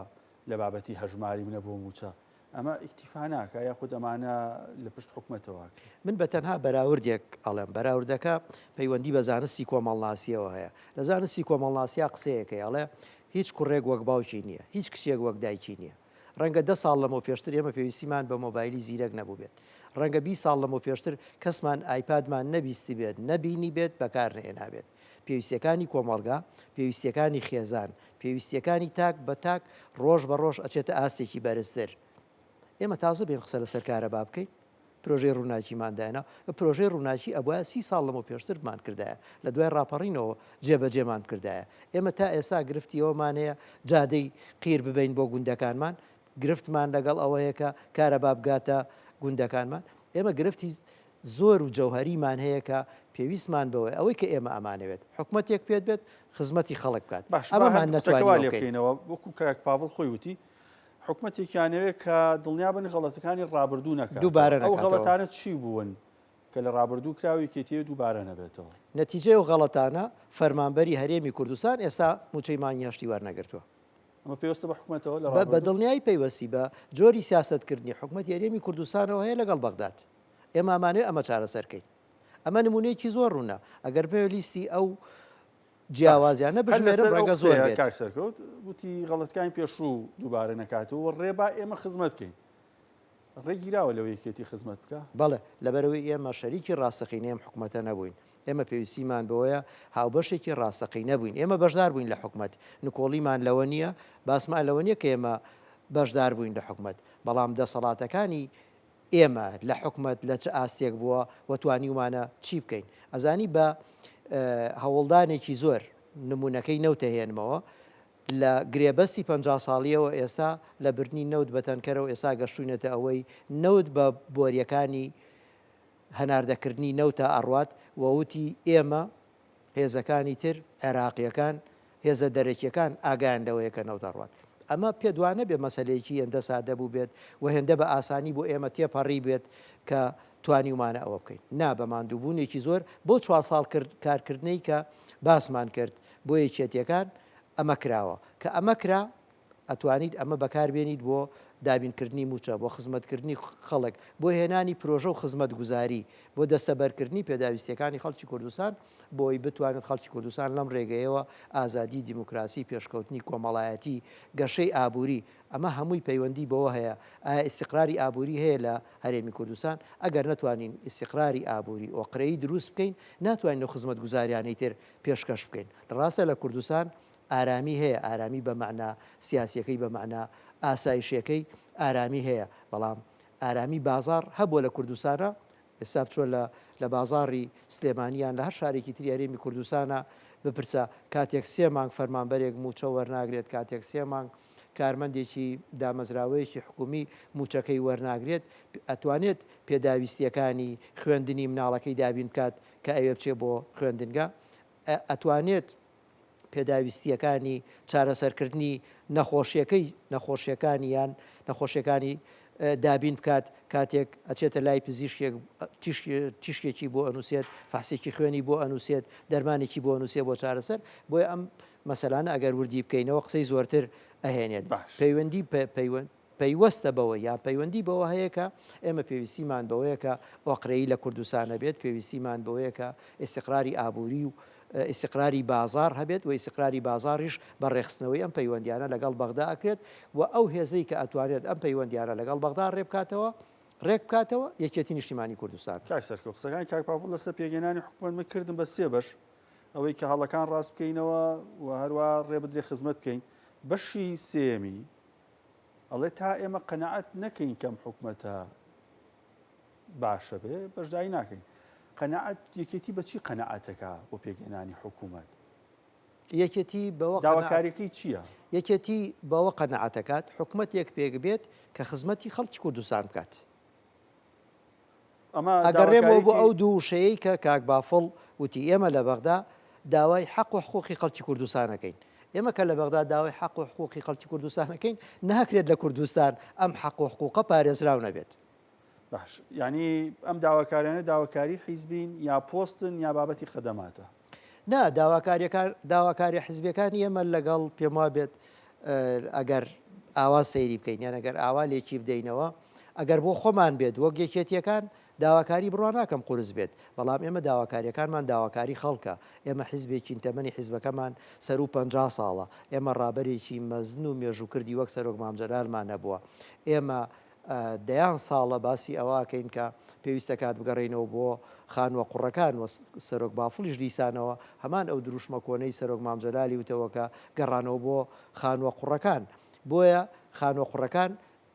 لە بابەتی هەژماری منە بۆ مووچە ئەمە ئیکتیفا ناکا یاخود ئەمانە لە پشت حکومەتەوە ئەکرێ؟ من بە تەنها بەراوردێک ئەڵێم، بەراوردەکە پەیوەندی بە زانستی کۆمەڵناسییەوە هەیە. لە زانستی کۆمەڵناسیا قسەیەک هەیە ئەڵێ هیچ کوڕێک وەک باوکی نییە، هیچ کچێک وەک دایکی نییە. ڕەنگە دە ساڵ لەمەو پێشتر ئێمە پێویستیمان بە مۆبایلی زیرەک نەبووبێت. ڕەنگە 20 ساڵ لەمەو پێشتر کەسمان ئایپادمان نەبیستبێت، نەبینیبێت، بەکار نەهێنابێت. پێویستییەکانی کۆمەڵگا، پێویستییەکانی خێزان، پێویستییەکانی تاک بە تاک ڕۆژ بە ڕۆژ ئەچێتە ئاستێکی بەرزتر. ئێمە تازە بێین قسە لەسەر کارەبا بکەین، پرۆژەی ڕووناکیمان داینا، پرۆژەی ڕووناکی ئەبوایە سی ساڵ لەمەو پێشتر بمان کردایە، لە دوای ڕاپەڕینەوە جێبەجێمان بکردایە. ئێمە تا ئێستا گرفتی ئەوەمان هەیە جادەی قیر ببەین بۆ گوندەکانمان، گرفتمان لەگەڵ ئەوە هەیە کە کارەبا بگاتە گوندەکانمان. ئێمە گرفتی زۆر و جەوهەریمان هەیە کە پێویستمان بەوەیە ئەوەی کە ئێمە ئەمانەوێت حکومەتێک پێت بێت خزمەتی خەڵک بکات باش ئەمەمان نەتوانیوە لێ بکەینەوە وەکو کاک پاڤڵ خۆی وتی حکومەتێکیانەوێت کە دڵنیا بن غەڵەتەکانی ڕابردوو نەکات دووبارە ئەو غەڵەتانە چی بوون؟ کە لە ڕابردوو کرا و یەکێتییە دووبارە نەبێتەوە. نەتیجەی ئەو غەڵەتانە فەرمانبەری هەرێمی کوردستان ئێستا مووچەی مانگی هەشتی وەرنەگرتووە. ئەمە پەیوەستە بە حکومەتەوە لە بە ڕابردوو؟ دڵنیایی پەیوەستی بە جۆری سیاسەتکردنی حکومەتی هەرێمی کوردستانەوە هەیە لەگەڵ بەغداد. ئێمە ئەمانەوێ ئەمە چارەسەر کەین. ئەمە نموونەیەکی زۆر ڕوونە. ئەگەر بمەوێ لیستی ئەو باش جیاوازیانە هەر بژمێرم لەسەر ئەو ڕەنگە زۆر قسەیە بێت. کاک سەرکەوت وتی غەڵەتەکانی پێشوو دووبارە نەکاتەوە و ڕێ با ئێمە خزمەت بکەین. ڕێ گیراوە لەوەی یەکێتی خزمەت بکا؟ بەڵێ، لەبەرئەوەی ئێمە شەریکی ڕاستەقینەی ئەم حکومەتە نەبووین. ئێمە پێویستیمان بەوەیە هاوبەشێکی ڕاستەقینە بووین. ئێمە بەشدار بووین لە حکومەت. نکۆڵیمان لەوە نییە، باسمان لەوە نییە کە ئێمە بەشدار بووین لە حکومەت. بەڵام دەسەڵاتەکانی ئێمە لە حکومەت لە چ ئاستێک بووە و توانیومانە چی بکەین. ئەزانی بە هەوڵدانێکی زۆر، نموونەکەی نەوتە هێنمەوە، لە گرێبەستی 50 ساڵیەوە ئێستا لە بردنی نەوت بە تەنکەرەوە ئێستا گەشتوینەتە ئەوەی نەوت بە بۆریەکانی هەناردەکردنی نەوتە ئەڕوات و وتی ئێمە هێزەکانی تر عێراقیەکان هێزە دەرەکیەکان ئاگایان لەوەیە کە نەوت ئەڕوات. ئەمە پێت وانەبێ مەسەلەیەکی هێندە سادە بووبێت و هێندە بە ئاسانی بۆ ئێمە تێپەڕی بێت کە توانیومانە ئەوە بکەین. نا بە ماندووبوونێکی زۆر بۆ چوار ساڵ کرد کارکردنەی کە باسمان کرد بۆ یەکێتیەکان ئەمە کراوە. کە ئەمە کرا ئەتوانیت ئەمە بەکار بێنیت بۆ دابینکردنی مووچە، بۆ خزمەتکردنی خەڵک، بۆ هێنانی پرۆژە و خزمەتگوزاری، بۆ دەستەبەرکردنی پێداویستییەکانی خەڵکی کوردستان، بۆ ئەوەی بتوانێت خەڵکی کوردستان لەم ڕێگەیەوە ئازادی، دیموکراسی، پێشکەوتنی کۆمەڵایەتی، گەشەی ئابووری، ئەمە هەمووی پەیوەندی بەوە هەیە ئایا ئیستیقراری ئابووری هەیە لە هەرێمی کوردستان، ئەگەر نەتوانین ئیستیقراری ئابووری ئۆقرەیی دروست بکەین، ناتوانین ئەو خزمەتگوزاریانەی تر پێشکەش بکەین. ڕاستە لە کوردستان ئارامی هەیە، ئارامی بە مەعنا سیاسیەکەی بە مەعنا ئاسایشیەکەی ئارامی هەیە، بەڵام ئارامی بازاڕ هەبووە لە کوردستانا، ئێستا بچۆ لە لە بازاڕی سلێمانی یان لە هەر شارێکی تری هەرێمی کوردستانا بپرسە کاتێک سێ مانگ فەرمانبەرێک مووچە وەرناگرێت، کاتێک سێ مانگ کارمەندێکی دامەزراوەیەکی حکومی مووچەکەی وەرناگرێت، ئەتوانێت پێداویستیەکانی خوێندنی مناڵەکەی دابین بکات کە ئەوێ بچێ بۆ خوێندنگە؟ ئەتوانێت پێداویستییەکانی چارەسەرکردنی نەخۆشیەکەی نەخۆشیەکانی یان نەخۆشیەکانی دابین بکات کاتێک ئەچێتە لای پزیشکێک تیشکێکی بۆ ئەنووسێت فەحسێکی خوێنی بۆ ئەنووسێت دەرمانێکی بۆ ئەنووسێ بۆ چارەسەر بۆیە ئەم مەسەلانە ئەگەر وردی بکەینەوە قسەی زۆرتر ئەهێنێت پەیوەندی پەیوەند پەیوەستە بەوە یان پەیوەندی بەوە هەیە کە ئێمە پێویستیمان بەوەیە کە ئۆقرەیی لە کوردستان هەبێت، پێویستیمان بەوەیە کە ئیستیقراری ئابووری و ئیستیقراری بازاڕ هەبێت و ئیستیقراری بازاڕیش بە ڕێکخستنەوەی ئەم پەیوەندیانە لەگەڵ بەغدا ئەکرێت و ئەو هێزەی کە ئەتوانێت ئەم پەیوەندیانە لەگەڵ بەغدا ڕێبکاتەوە ڕێکبکاتەوە یەکێتی نیشتیمانی کوردستان. کاک سەرکەوت قسەکانی کاک پاپوڵ لەسەر پێکهێنانی حکومەت من کردم بە سێ بەش ئەوەی کە هەڵەکان ڕاست بکەینەوە و هەروا ڕێ بدرێ خزمەت بکەین بەشی سێیەمی ئەڵێ تا ئێمە قەناعەت نەکەین کەم حکومەتە باشە بێ بەشداری ناکەین قەناعەت یەکێتی بەچی قەناعەتەکە بۆ پێکهێنانی حکوومەت یەکێتی بەوە داواکاریەکەی چییە؟ یەکێتی بەوە قەناعەتەکات حکومەتێک پێک بێت کە خزمەتی خەڵکی کوردستان بکات. ئەگەڕێمەوە بۆ ئەو دوو وشەیەی کە کاک بافڵ وتی ئێمە لە بەغدا داوای حەق و حقوقی خەڵکی کوردستان ئەکەین. ئێمە کە لە بەغدا داوای حەق و حقوقی خەڵکی کوردستان ئەکەین ناکرێت لە کوردستان ئەم حەق و حقوقە پارێزراو نەبێت. باش یعنی ئەم داواکاریانە داواکاری حیزبین یا پۆستن یا بابەتی خەدەماتە؟ نا داواکاریەکان داواکاری حزبەکانی ئێمە لەگەڵ پێم وابێت ئەگەر ئاوا سەیری بکەین یان ئەگەر ئاوا لێکی بدەینەوە ئەگەر بۆ خۆمان بێت وەک یەکێتیەکان داواکاری بڕوا ناکەم قورس بێت بەڵام ئێمە داواکاریەکانمان داواکاری خەڵکە ئێمە حزبێکین تەمەنی حزبەکەمان سەرو پ ساڵە ئێمە ڕابەرێکی مەزن و مێژووکردی وەک سەرۆک مامجلالمان نەبووە ئێمە دەیان ساڵە باسی ئەوە ئەکەین کە پێویستە کات بگەڕێینەوە بۆ خانووە قوڕەکان و سەرۆک بافڵیش دیسانەوە هەمان ئەو دروشمە کۆنەی سەرۆک مام جەلالی وتەوە کە گەڕانەوە بۆ خانووە قوڕەکان. بۆیە خانووە قوڕەکان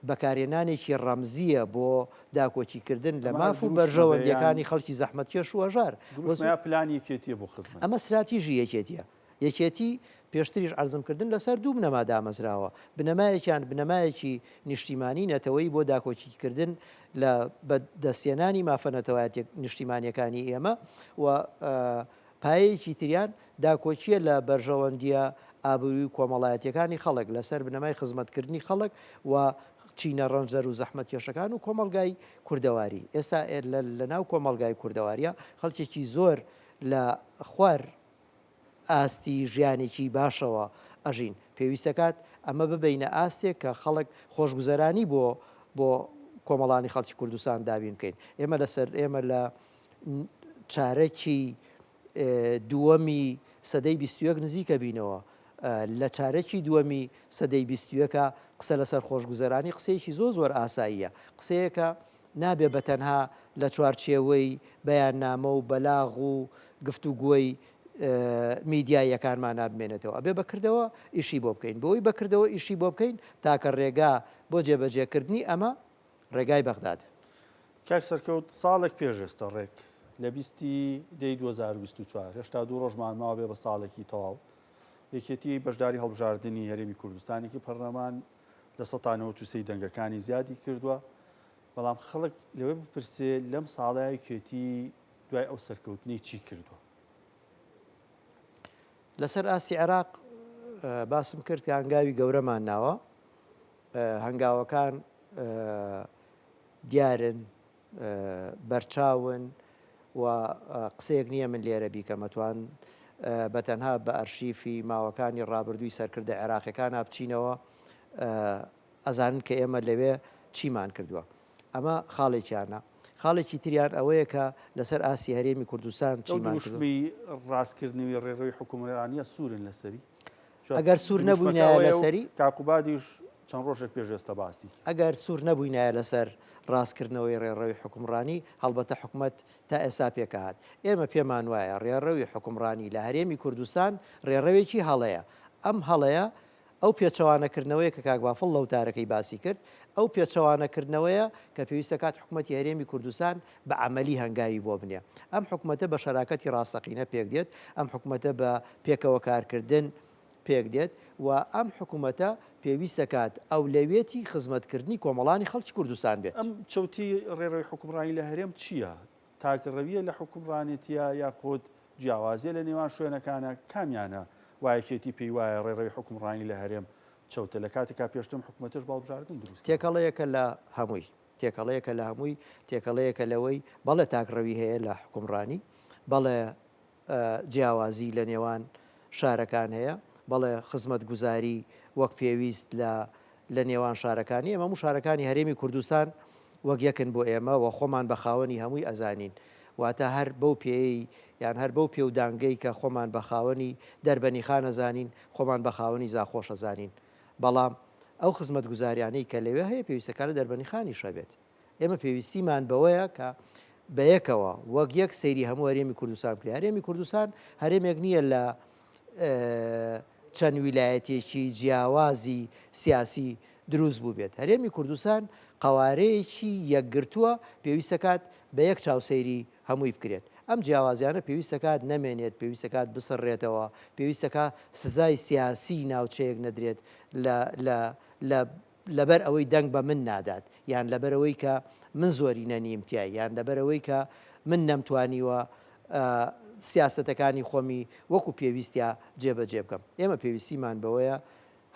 بەکارهێنانێکی ڕەمزییە بۆ داکۆکیکردن لە ئەمە هەر ماف و دروشمە بێ یان بەرژەوەندییەکانی خەڵکی زەحمەتکێش و هەژار. دروشمە یا پلانی یەکێتییە بۆ خزمەت؟ ئەمە ستراتیژی یەکێتییە. یەکێتی، پێشتریش عەرزم کردن، لەسەر دوو بنەما دامەزراوە، بنەمایەکیان بنەمایەکی نیشتیمانی نەتەوەیی بۆ داکۆکیکردن لە بە دەستهێنانی مافە نەتەوایەتیە نیشتیمانیەکانی ئێمە و پایەیەکی تریان داکۆکیە لە بەرژەوەندیە ئابووری و کۆمەڵایەتیەکانی خەڵک لەسەر بنەمای خزمەتکردنی خەڵک و چینە ڕەنجدەر و زەحمەتکێشەکان و کۆمەڵگای کوردەواری. ئێستا لە ناو کۆمەڵگای کوردەواریە خەڵکێکی زۆر لە خوار ئاستی ژیانێکی باشەوە ئەژین. پێویستەکات ئەمە ببەینە ئاستێک کە خەڵک خۆشگوزەرانی بۆ بۆ کۆمەڵانی خەڵکی کوردستان دابین بکەین. ئێمە لەسەر ئێمە لە چارەکی دووەمی سەدەی 21 نزیکە بینەوە. لە چارەکی دووەمی سەدەی بیستویەکا قسە لەسەر خۆشگوزەرانی قسەیەکی زۆر زۆر ئاساییە، قسەیەکە نابێ بە تەنها لە چوارچێوەی بەیاننامە و بەلاغ و گفتوگۆی میدیاییەکانمانا بمێنێتەوە، ئەبێ بە کردەوە ئیشی بۆ بکەین، بۆ ئەوەی بە کردەوە ئیشی بۆ بکەین تاکە ڕێگا بۆ جێبەجێکردنی ئەمە ڕێگای بەغدادە. کاک سەرکەوت ساڵێک پێش ئێستا ڕێک لە 20 دەی 2024 هێشتا دوو ڕۆژمان ماوە بێ بە ساڵێکی تەواو یەکێتی بەشداری هەڵبژاردنی هەرێمی کوردستانێکی پەرلەمان 93% دەنگەکانی زیادی کردووە بەڵام خەڵک لەوەی بپرسێ لەم ساڵە یەکێتی دوای ئەو سەرکەوتنەی چی کردووە؟ لەسەر ئاستی عێراق باسم کرد کە هەنگاوی گەورەمان ناوە هەنگاوەکان دیارن، بەرچاون و قسەیەک نییە من لێرە بیکەم، ئەتوان بە تەنها بە ئەرشیفی ماوەکانی ڕابردووی سەرکردە عێراقیەکانا بچینەوە ئەزانن کە ئێمە لەوێ چیمان کردووە. ئەمە خاڵێکیانە. خاڵێکی تریان ئەوەیە کە لەسەر ئاستی هەرێمی کوردستان چیمان کردووە. دروشمی ڕاستکردنەوەی ڕێڕەوی حوکمڕانییە سوورن لەسەری؟ ئەگەر سوور نەبووینایە لەسەری. کاک قوبادیش چەند ڕۆژێک پێش ئێستا باسی کرد. ئەگەر سوور نەبووینایە لەسەر ڕاستکردنەوەی ڕێڕەوی حوکمڕانی، هەڵبەتە حکومەت تا ئێستا پێکهات. ئێمە پێمان وایە ڕێڕەوی حوکمڕانی لە هەرێمی کوردستان ڕێڕەوێکی هەڵەیە. ئەم هەڵەیە ئەو پێچەوانەکردنەوەیە کە کاک بافڵ لە وتارەکەی باسی کرد، ئەو پێچەوانەکردنەوەیە کە پێویستە کات حکومەتی هەرێمی کوردستان بە عەمەلی هەنگاوی بۆ بنێ. ئەم حکومەتە بە شەراکەتی ڕاستەقینە پێکدێت، ئەم حکومەتە بە پێکەوە کارکردن پێکدێت و ئەم حکومەتە پێویستە کات ئەولەویەتی خزمەتکردنی کۆمەڵانی خەڵکی کوردستان بێت. ئەم چەوتی ڕێڕەوی حوکمڕانی لە هەرێم چییە؟ تاکڕەوییە لە حوکمڕانێتییە یاخود جیاوازییە لە نێوان شوێنەکانە؟ کامیانە وا یەکێتی پێی وایە ڕێڕەوی حوکمڕانی لە هەرێم چەوتە لە کاتێکا پێشتر ئەم حکومەتەش بە هەڵبژاردن دروست کراوە؟ تێکەڵەیەکە لە هەمووی. تێکەڵەیەکە لە هەمووی، تێکەڵەیەکە لەوەی بەڵێ تاکڕەوی هەیە لە حوکمڕانی، بەڵێ جیاوازی لە نێوان شارەکان هەیە، بەڵێ خزمەتگوزاری وەک پێویست لە لە نێوان شارەکانی ئێمە هەموو شارەکانی هەرێمی کوردستان وەک یەکن بۆ ئێمە و خۆمان بە خاوەنی هەمووی ئەزانین واتە هەر بەو پێیەی یان هەر بەو پێودانگەی کە خۆمان بە خاوەنی دەربەنیخان ئەزانین خۆمان بە خاوەنی زاخۆش ئەزانین بەڵام ئەو خزمەتگوزاریانەی کە لەوێ هەیە پێویستەکە لە دەربەنیخانیش هەبێت. ئێمە پێویستیمان بەوەیە کە بەیەکەوە وەک یەک سەیری هەموو هەرێمی کوردستان بکرێت. هەرێمی کوردستان هەرێمێک نییە لە چەند ویلایەتێکی جیاوازی سیاسی دروست بووبێت. هەرێمی کوردستان قەوارەیەکی یەکگرتووە، پێویستەکات بە یەک چاو سەیری هەمووی بکرێت. ئەم جیاوازیانە پێویستەکات نەمێنێت، پێویستەکات بسڕرێتەوە، پێویستەکا سزای سیاسی ناوچەیەک نەدرێت لە لە لە لەبەر ئەوەی دەنگ بە من نادات یان لەبەر ئەوەی کە من زۆرینە نیم تیای یان لەبەر ئەوەی کە من نەمتوانیوە سیاسەتەکانی خۆمی وەکو پێویستیا جێبەجێ بکەم. ئێمە پێویستیمان بەوەیە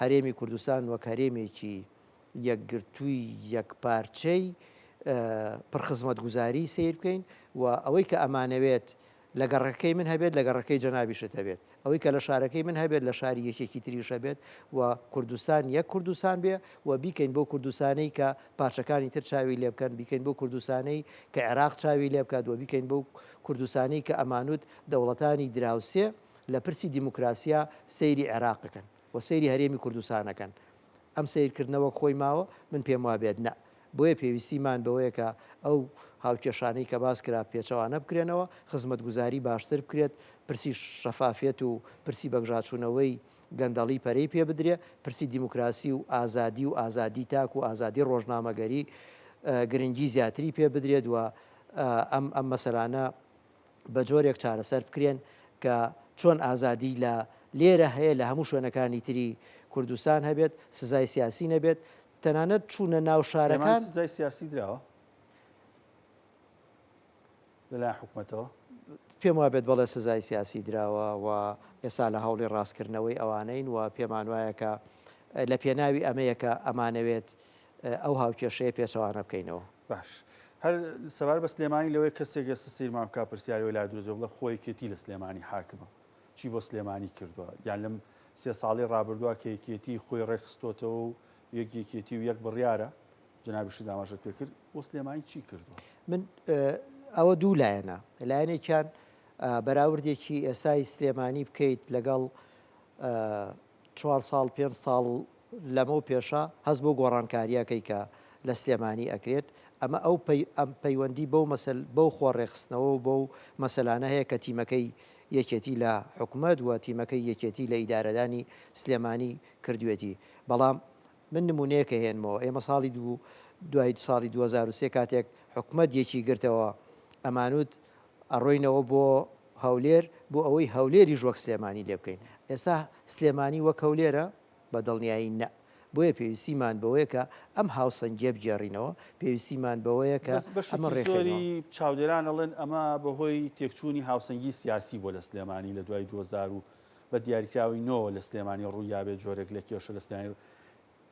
هەرێمی کوردستان وەک هەرێمێکی یەکگرتووی یەکپارچەی پڕخزمەتگوزاری سەیر بکەین و ئەوەی کە ئەمانەوێت لە گەڕەکەی من هەبێت لە گەڕەکەی جەنابیشت هەبێت، ئەوەی کە لە شارەکەی من هەبێت لە شاری یەکێکی تریش هەبێت و کوردستان یەک کوردستان بێ و بیکەین بەو کوردستانەی کە پارچەکانی تر چاوی لێ بکەن، بیکەین بەو کوردستانەی کە عێراق چاوی لێ بکات و بیکەین بەو کوردستانەی کە ئەمانوت دەوڵەتانی دراوسێ لە پرسی دیموکراسیا سەیری عێراق بکەن و سەیری هەرێمی کوردستان ئەکەن. ئەم سەیرکردنە وەک خۆی ماوە؟ من پێم وابێت نا. بۆیە پێویستیمان بەوەیە کە ئەو هاوکێشانەی کە باس کرا پێچەوانە بکرێنەوە، خزمەتگوزاری باشتر بکرێت، پرسی شەفافیەت و پرسی بەگژاچوونەوەی گەندەڵی پەرەی پێ بدرێ، پرسی دیموکراسی و ئازادی و ئازادی تاک و ئازادی ڕۆژنامەگەری گرنگی زیاتری پێ بدرێت و ئەم ئەم مەسەلانە بە جۆرێک چارەسەر بکرێن کە چۆن ئازادی لە لێرە هەیە لە هەموو شوێنەکانی تری کوردستان هەبێت، سزای سیاسی نەبێت، تەنانەت چوونە ناو شارەکان. سلێمان سزای سیاسی دراوە لەلایەن حکومەتەوە؟ پێم وابێت بەڵێ سزای سیاسی دراوە و ئێستا لە هەوڵی ڕاستکردنەوەی ئەوانەین و پێمان وایە کە لە پێناوی ئەمەیە کە ئەمانەوێت ئەو هاوکێشەیە پێچەوانە بکەینەوە. باش هەر سەبارەت بە سلێمانی لەوەی کەسێک ئێستا سەیرمان بکا پرسیاری وەی لا دروست بێ بڵێ خۆ یەکێتی لە سلێمانی حاکمە چی بۆ سلێمانی کردووە یان لەم سێ ساڵی ڕابردووە کە یەکێتی خۆی ڕێکخستۆتەوە و یەک یەکێتی و یەک بڕیارە جەنابیشت ئاماژەت پێ کرد بۆ سلێمانی چی کردووە؟ من ئەوە دوو لایەنە لایەنێکیان بەراوردێکی ئێسای سلێمانی بکەیت لەگەڵ چوار ساڵ پێنج ساڵ لەمەو پێشە هەست بۆ گۆڕانکارییەکەی کە لە سلێمانی ئەکرێت، ئەمە ئەو ئەم پەیوەندی بەو مەسەل بەو خۆ ڕێکخستنەوە و بەو مەسەلانە هەیە کە تیمەکەی یەکێتی لە حکومەت و تیمەکەی یەکێتی لە ئیدارەدانی سلێمانی کردوێتی بەڵام من نمونەیەک ئەهێنمەوە ئێمە ساڵی دوو دوای ساڵی 2003 کاتێک حکومەت یەکی گرتەوە ئەمانوت ئەڕۆینەوە بۆ هەولێر بۆ ئەوەی هەولێریش وەک سلێمانی لێ بکەین. ئێستا سلێمانی وەک هەولێرە؟ بە دڵنیایی نە. بۆیە پێویستیمان بەوەیە کە ئەم هاوسەنگییە بگێڕینەوە، پێویستیمان بەوەیە کە بەس ئەمە بەشێکی ڕێکخەینەوە. زۆری چاودێران ئەڵێن ئەمە بەهۆی تێکچوونی هاوسەنگی سیاسی بووە لە سلێمانی لە دوای 2000 و بە دیاریکراوی نۆوە لە سلێمانی ڕوویابێت جۆرێک لە کێشە لە سلێمانی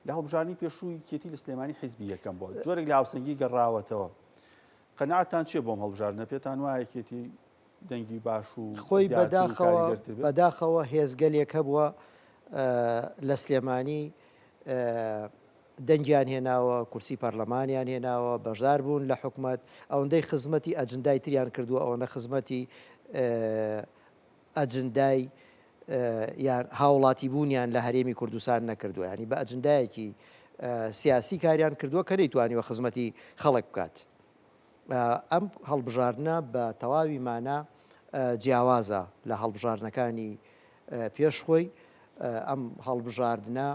لە هەڵبژاردنی پێشوو یەکێتی لە سلێمانی حیزبی یەکەم بووە جۆرێک لە هاوسەنگی گەڕاوەتەوە. قەناعەتتان چیە بۆم هەڵبژاردنە پێتان وایە یەکێتی دەنگی باش و خۆی زیاتر و بەداخەوە کاریگەرتر بێت؟ بەداخەوە هێزگەلێک هەبووە لە سلێمانی دەنگیان هێناوە کورسی پەرلەمانیان هێناوە بەشدار بوون لە حکومەت ئەوەندەی خزمەتی ئەجندای تریان کردووە ئەوەنە خزمەتی ئەجندای یان هاوڵاتی بوونیان لە هەرێمی کوردستان نەکردووە ینی بە ئەجندایەکی سیاسی کاریان کردووە کە نەیتوانیوە خزمەتی خەڵک بکات ئەم هەڵبژاردنە بە تەواوی مانا جیاوازە لە هەڵبژاردنەکانی پێش خۆی ئەم هەڵبژاردنە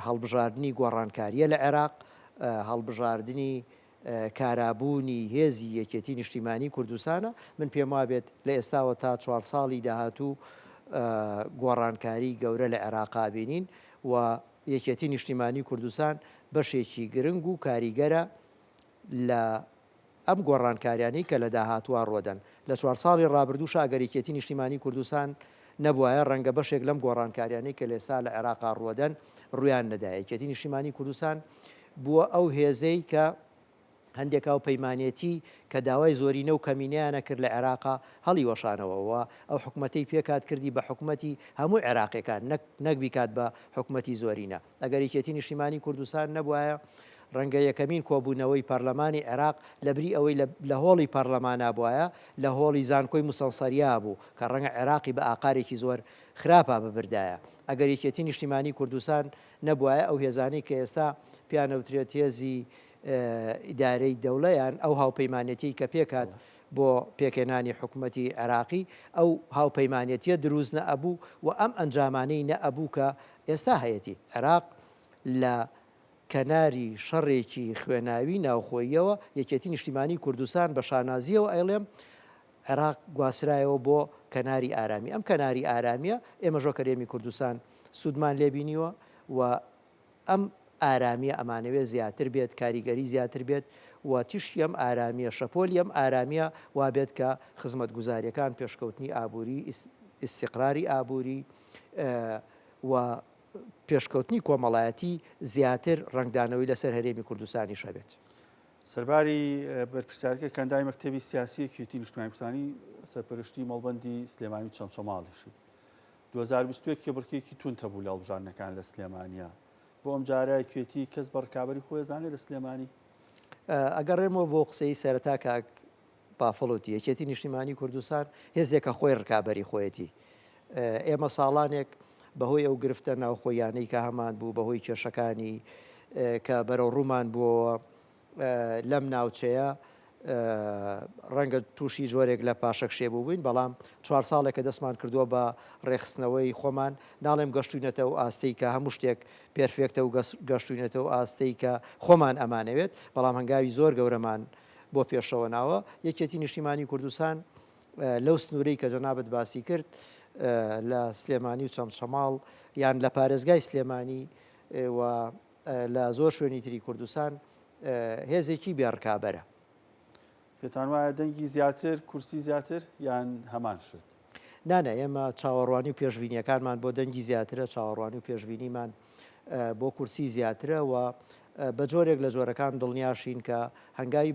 هەڵبژاردنی گۆڕانکاریە لە عێراق هەڵبژاردنی کارابوونی هێزی یەکێتی نیشتیمانی کوردستانە، من پێموابێت لە ئێستاوە تا چوار ساڵی داهاتوو گۆڕانکاری گەورە لە عێراقا بینین و یەکێتی نیشتیمانی کوردستان بەشێکی گرنگ و کاریگەرە لە ئەم گۆڕانکاریانەی کە لە داهاتووا ڕوەدەن. لە چوار ساڵی ڕابردووشا ئەگەر یەکێتی نیشتیمانی کوردستان نەبوایە ڕەنگە بەشێک لەم گۆڕانکاریانەی کە لێستا لە عێراقا ڕوەدەن ڕویان نەدایە. یەکێتی نیشتیمانی کوردستان بووە ئەو هێزەی کە هەندێک هاوپەیمانێتی کە داوای زۆرینە و کەمینەیان ئەکرد لە عێراقا هەڵیوەشانەوە و ئەو حکومەتەی پێکهات کردی بە حکومەتی هەموو عێراقیەکان نەک نەک بیکات بە حکومەتی زۆرینە. ئەگەر یەکێتی نیشتیمانی کوردستان نەبوایە ڕەنگە یەکەمین کۆبوونەوەی پەرلەمانی عێراق لەبری ئەوەی لە هۆڵی پەرلەمانا بوایە لە هۆڵی زانکۆی موسەنسەریا بوو کە ڕەنگە عێراقی بە ئاقارێکی زۆر خراپا ببردایە ئەگەر یەکێتی نیشتیمانی کوردستان نەبوایە ئەو هێزانەی کە ئێستا پێیان ئەوترێت هێزی ئیدارەی دەولە یان ئەو هاوپەیمانێتیەی کە پێکهات بۆ پێکهێنانی حکومەتی عێراقی ئەو هاوپەیمانێتیە دروست نەئەبوو و ئەم ئەنجامانەی نەئەبوو کە ئێستا هەیەتی. عێراق لە کەناری شەڕێکی خوێناوی ناوخۆییەوە یەکێتی نیشتیمانی کوردستان بە شانازیەوە ئەیڵێم عێراق گواسترایەوە بۆ کەناری ئارامی، ئەم کەناری ئارامیە ئێمەش وەک هەرێمی کوردستان سوودمان لێ بینیوە و ئەم ئارامیە ئەمانەوێت زیاتر بێت، کاریگەری زیاتر بێت و تیشکی ئەم ئارامیە، شەپۆلی ئەم ئارامیە وابێت کە خزمەتگوزاریەکان، پێشکەوتنی ئابووری، ئیستیقراری ئابووری و پێشکەوتنی کۆمەڵایەتی زیاتر ڕەنگدانەوەی لەسەر هەرێمی کوردستانیش هەبێت. سەرباری بەرپرسیارەکە کە ئەندامی مەکتەبی سیاسی یەکێتی نیشتمانی کوردستانی سەرپەرشتی مەڵبەندی سلێمانی و چەمچەماڵیشی 2021 کێبڕکێکی توند هەبوو لە هەڵبژاردنەکان لە سلێمانیا بۆ ئەم جارە یەکێتی کەس بە ڕکابەری خۆی زانێ لە سلێمانی؟ ئەگەڕێمەوە بۆ قسەی سەرەتا کاک بافڵ وتی یەکێتی نیشتیمانی کوردستان هێزێکە خۆی ڕکابەری خۆیەتی ئێمە ساڵانێک بەهۆی ئەو گرفتە ناوخۆیانەی کە هەمان بوو بەهۆی کێشەکانی کە بەرەو ڕوومان بووەوە لەم ناوچەیە ڕەنگە تووشی جۆرێک لە پاشەکشێ بووین بەڵام چوار ساڵێکە دەستمان کردووە بە ڕێخستنەوەی خۆمان ناڵێم گەشتوینەتە و ئاستەی کە هەموو شتێک پێرفێکتە و گەشتوینەتە و ئاستەی کە خۆمان ئەمانەوێت بەڵام هەنگاوی زۆر گەورەمان بۆ پێشەوە ناوە یەکێتی نیشتیمانی کوردستان لەو سنوورەی کە جەنابت باسی کرد لە سلێمانی و چەمچەماڵ یان لە پارێزگای سلێمانی و لە زۆر شوێنی تری کوردستان هێزێکی بێڕکابەرە. پێتان وایە دەنگی زیاتر کورسی زیاتر یان هەمان شت؟ نانا ئێمە چاوەڕوانی و پێشبینیەکانمان بۆ دەنگی زیاترە چاوەڕوانی و پێشبینیمان بۆ کورسی زیاترە و بە جۆرێک لە جۆرەکان دڵنیاشین کە هەنگاوی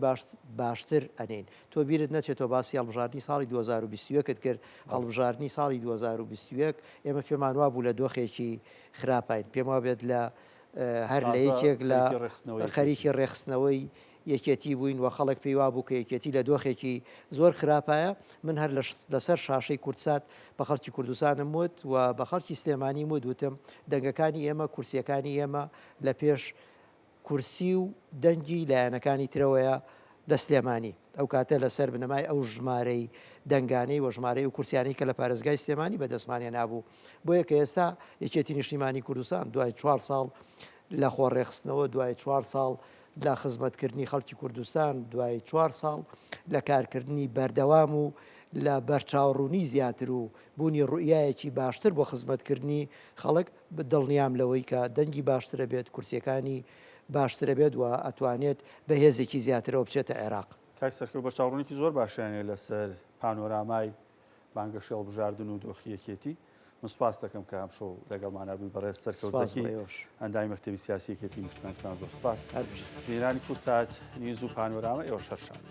باشتر ئەنێین. تۆ بیرت نەچێت تۆ باسی هەڵبژاردنی ساڵی 2021 ت کرد، هەڵبژاردنی ساڵی 2021 ئێمە پێمان وابوو لە دۆخێکی خراپاین، پێم وابێت لە هەر لە یەکێک لە خەریکی ڕێکخستنەوەی یەکێتی بووین و خەڵک پێی وابوو کە یەکێتی لە دۆخێکی زۆر خراپایە، من هەر لەسەر شاشەی کوردسات بە خەڵکی کوردستانم وت و بە خەڵکی سلێمانیم وت، وتم دەنگەکانی ئێمە، کورسییەکانی ئێمە لە پێش کورسی و دەنگی لایەنەکانی ترەوەیە لە سلێمانی، ئەو کاتە لەسەر بنەمای ئەو ژمارەی دەنگانەی و ژمارەی ئەو کورسیانەی کە لە پارێزگای سلێمانی بەدەستمان هێنابوو. بۆیە کە ئێستا یەکێتی نیشتیمانی کوردستان دوای چوار ساڵ لە خۆڕێکخستنەوە، دوای چوار ساڵ لە خزمەتکردنی خەڵکی کوردستان، دوای چوار ساڵ لە کارکردنی بەردەوام و لە بەرچاوڕوونی زیاتر و بوونی ڕوئیایەکی باشتر بۆ خزمەتکردنی خەڵک، دڵنیام لەوەی کە دەنگی باشترە بێت، کورسیەکانی باشترە بێت و ئەتوانێت بە هێزێکی زیاترەوە بچێتە عێراق. کاک سەرکەوت بەرچاوڕوونیکی زۆر باشیان هەیە لەسەر پانۆرامای بانگەشەی هەڵبژاردن و دۆخی یەکێتی. من سوپاست دەکەم کە ئەمشەو لەگەڵمانا بووی بەڕێز سەرکەوت سوپاس زەکی بۆ ئێوەش. ئەندامی مەکتەبی سیاسی یەکێتی نیشتمانی کوردستان زۆر سوپاس. هەر بژیت. بینەرانی کوردسات نیوز و پانۆراما ئێوەش هەر شاد.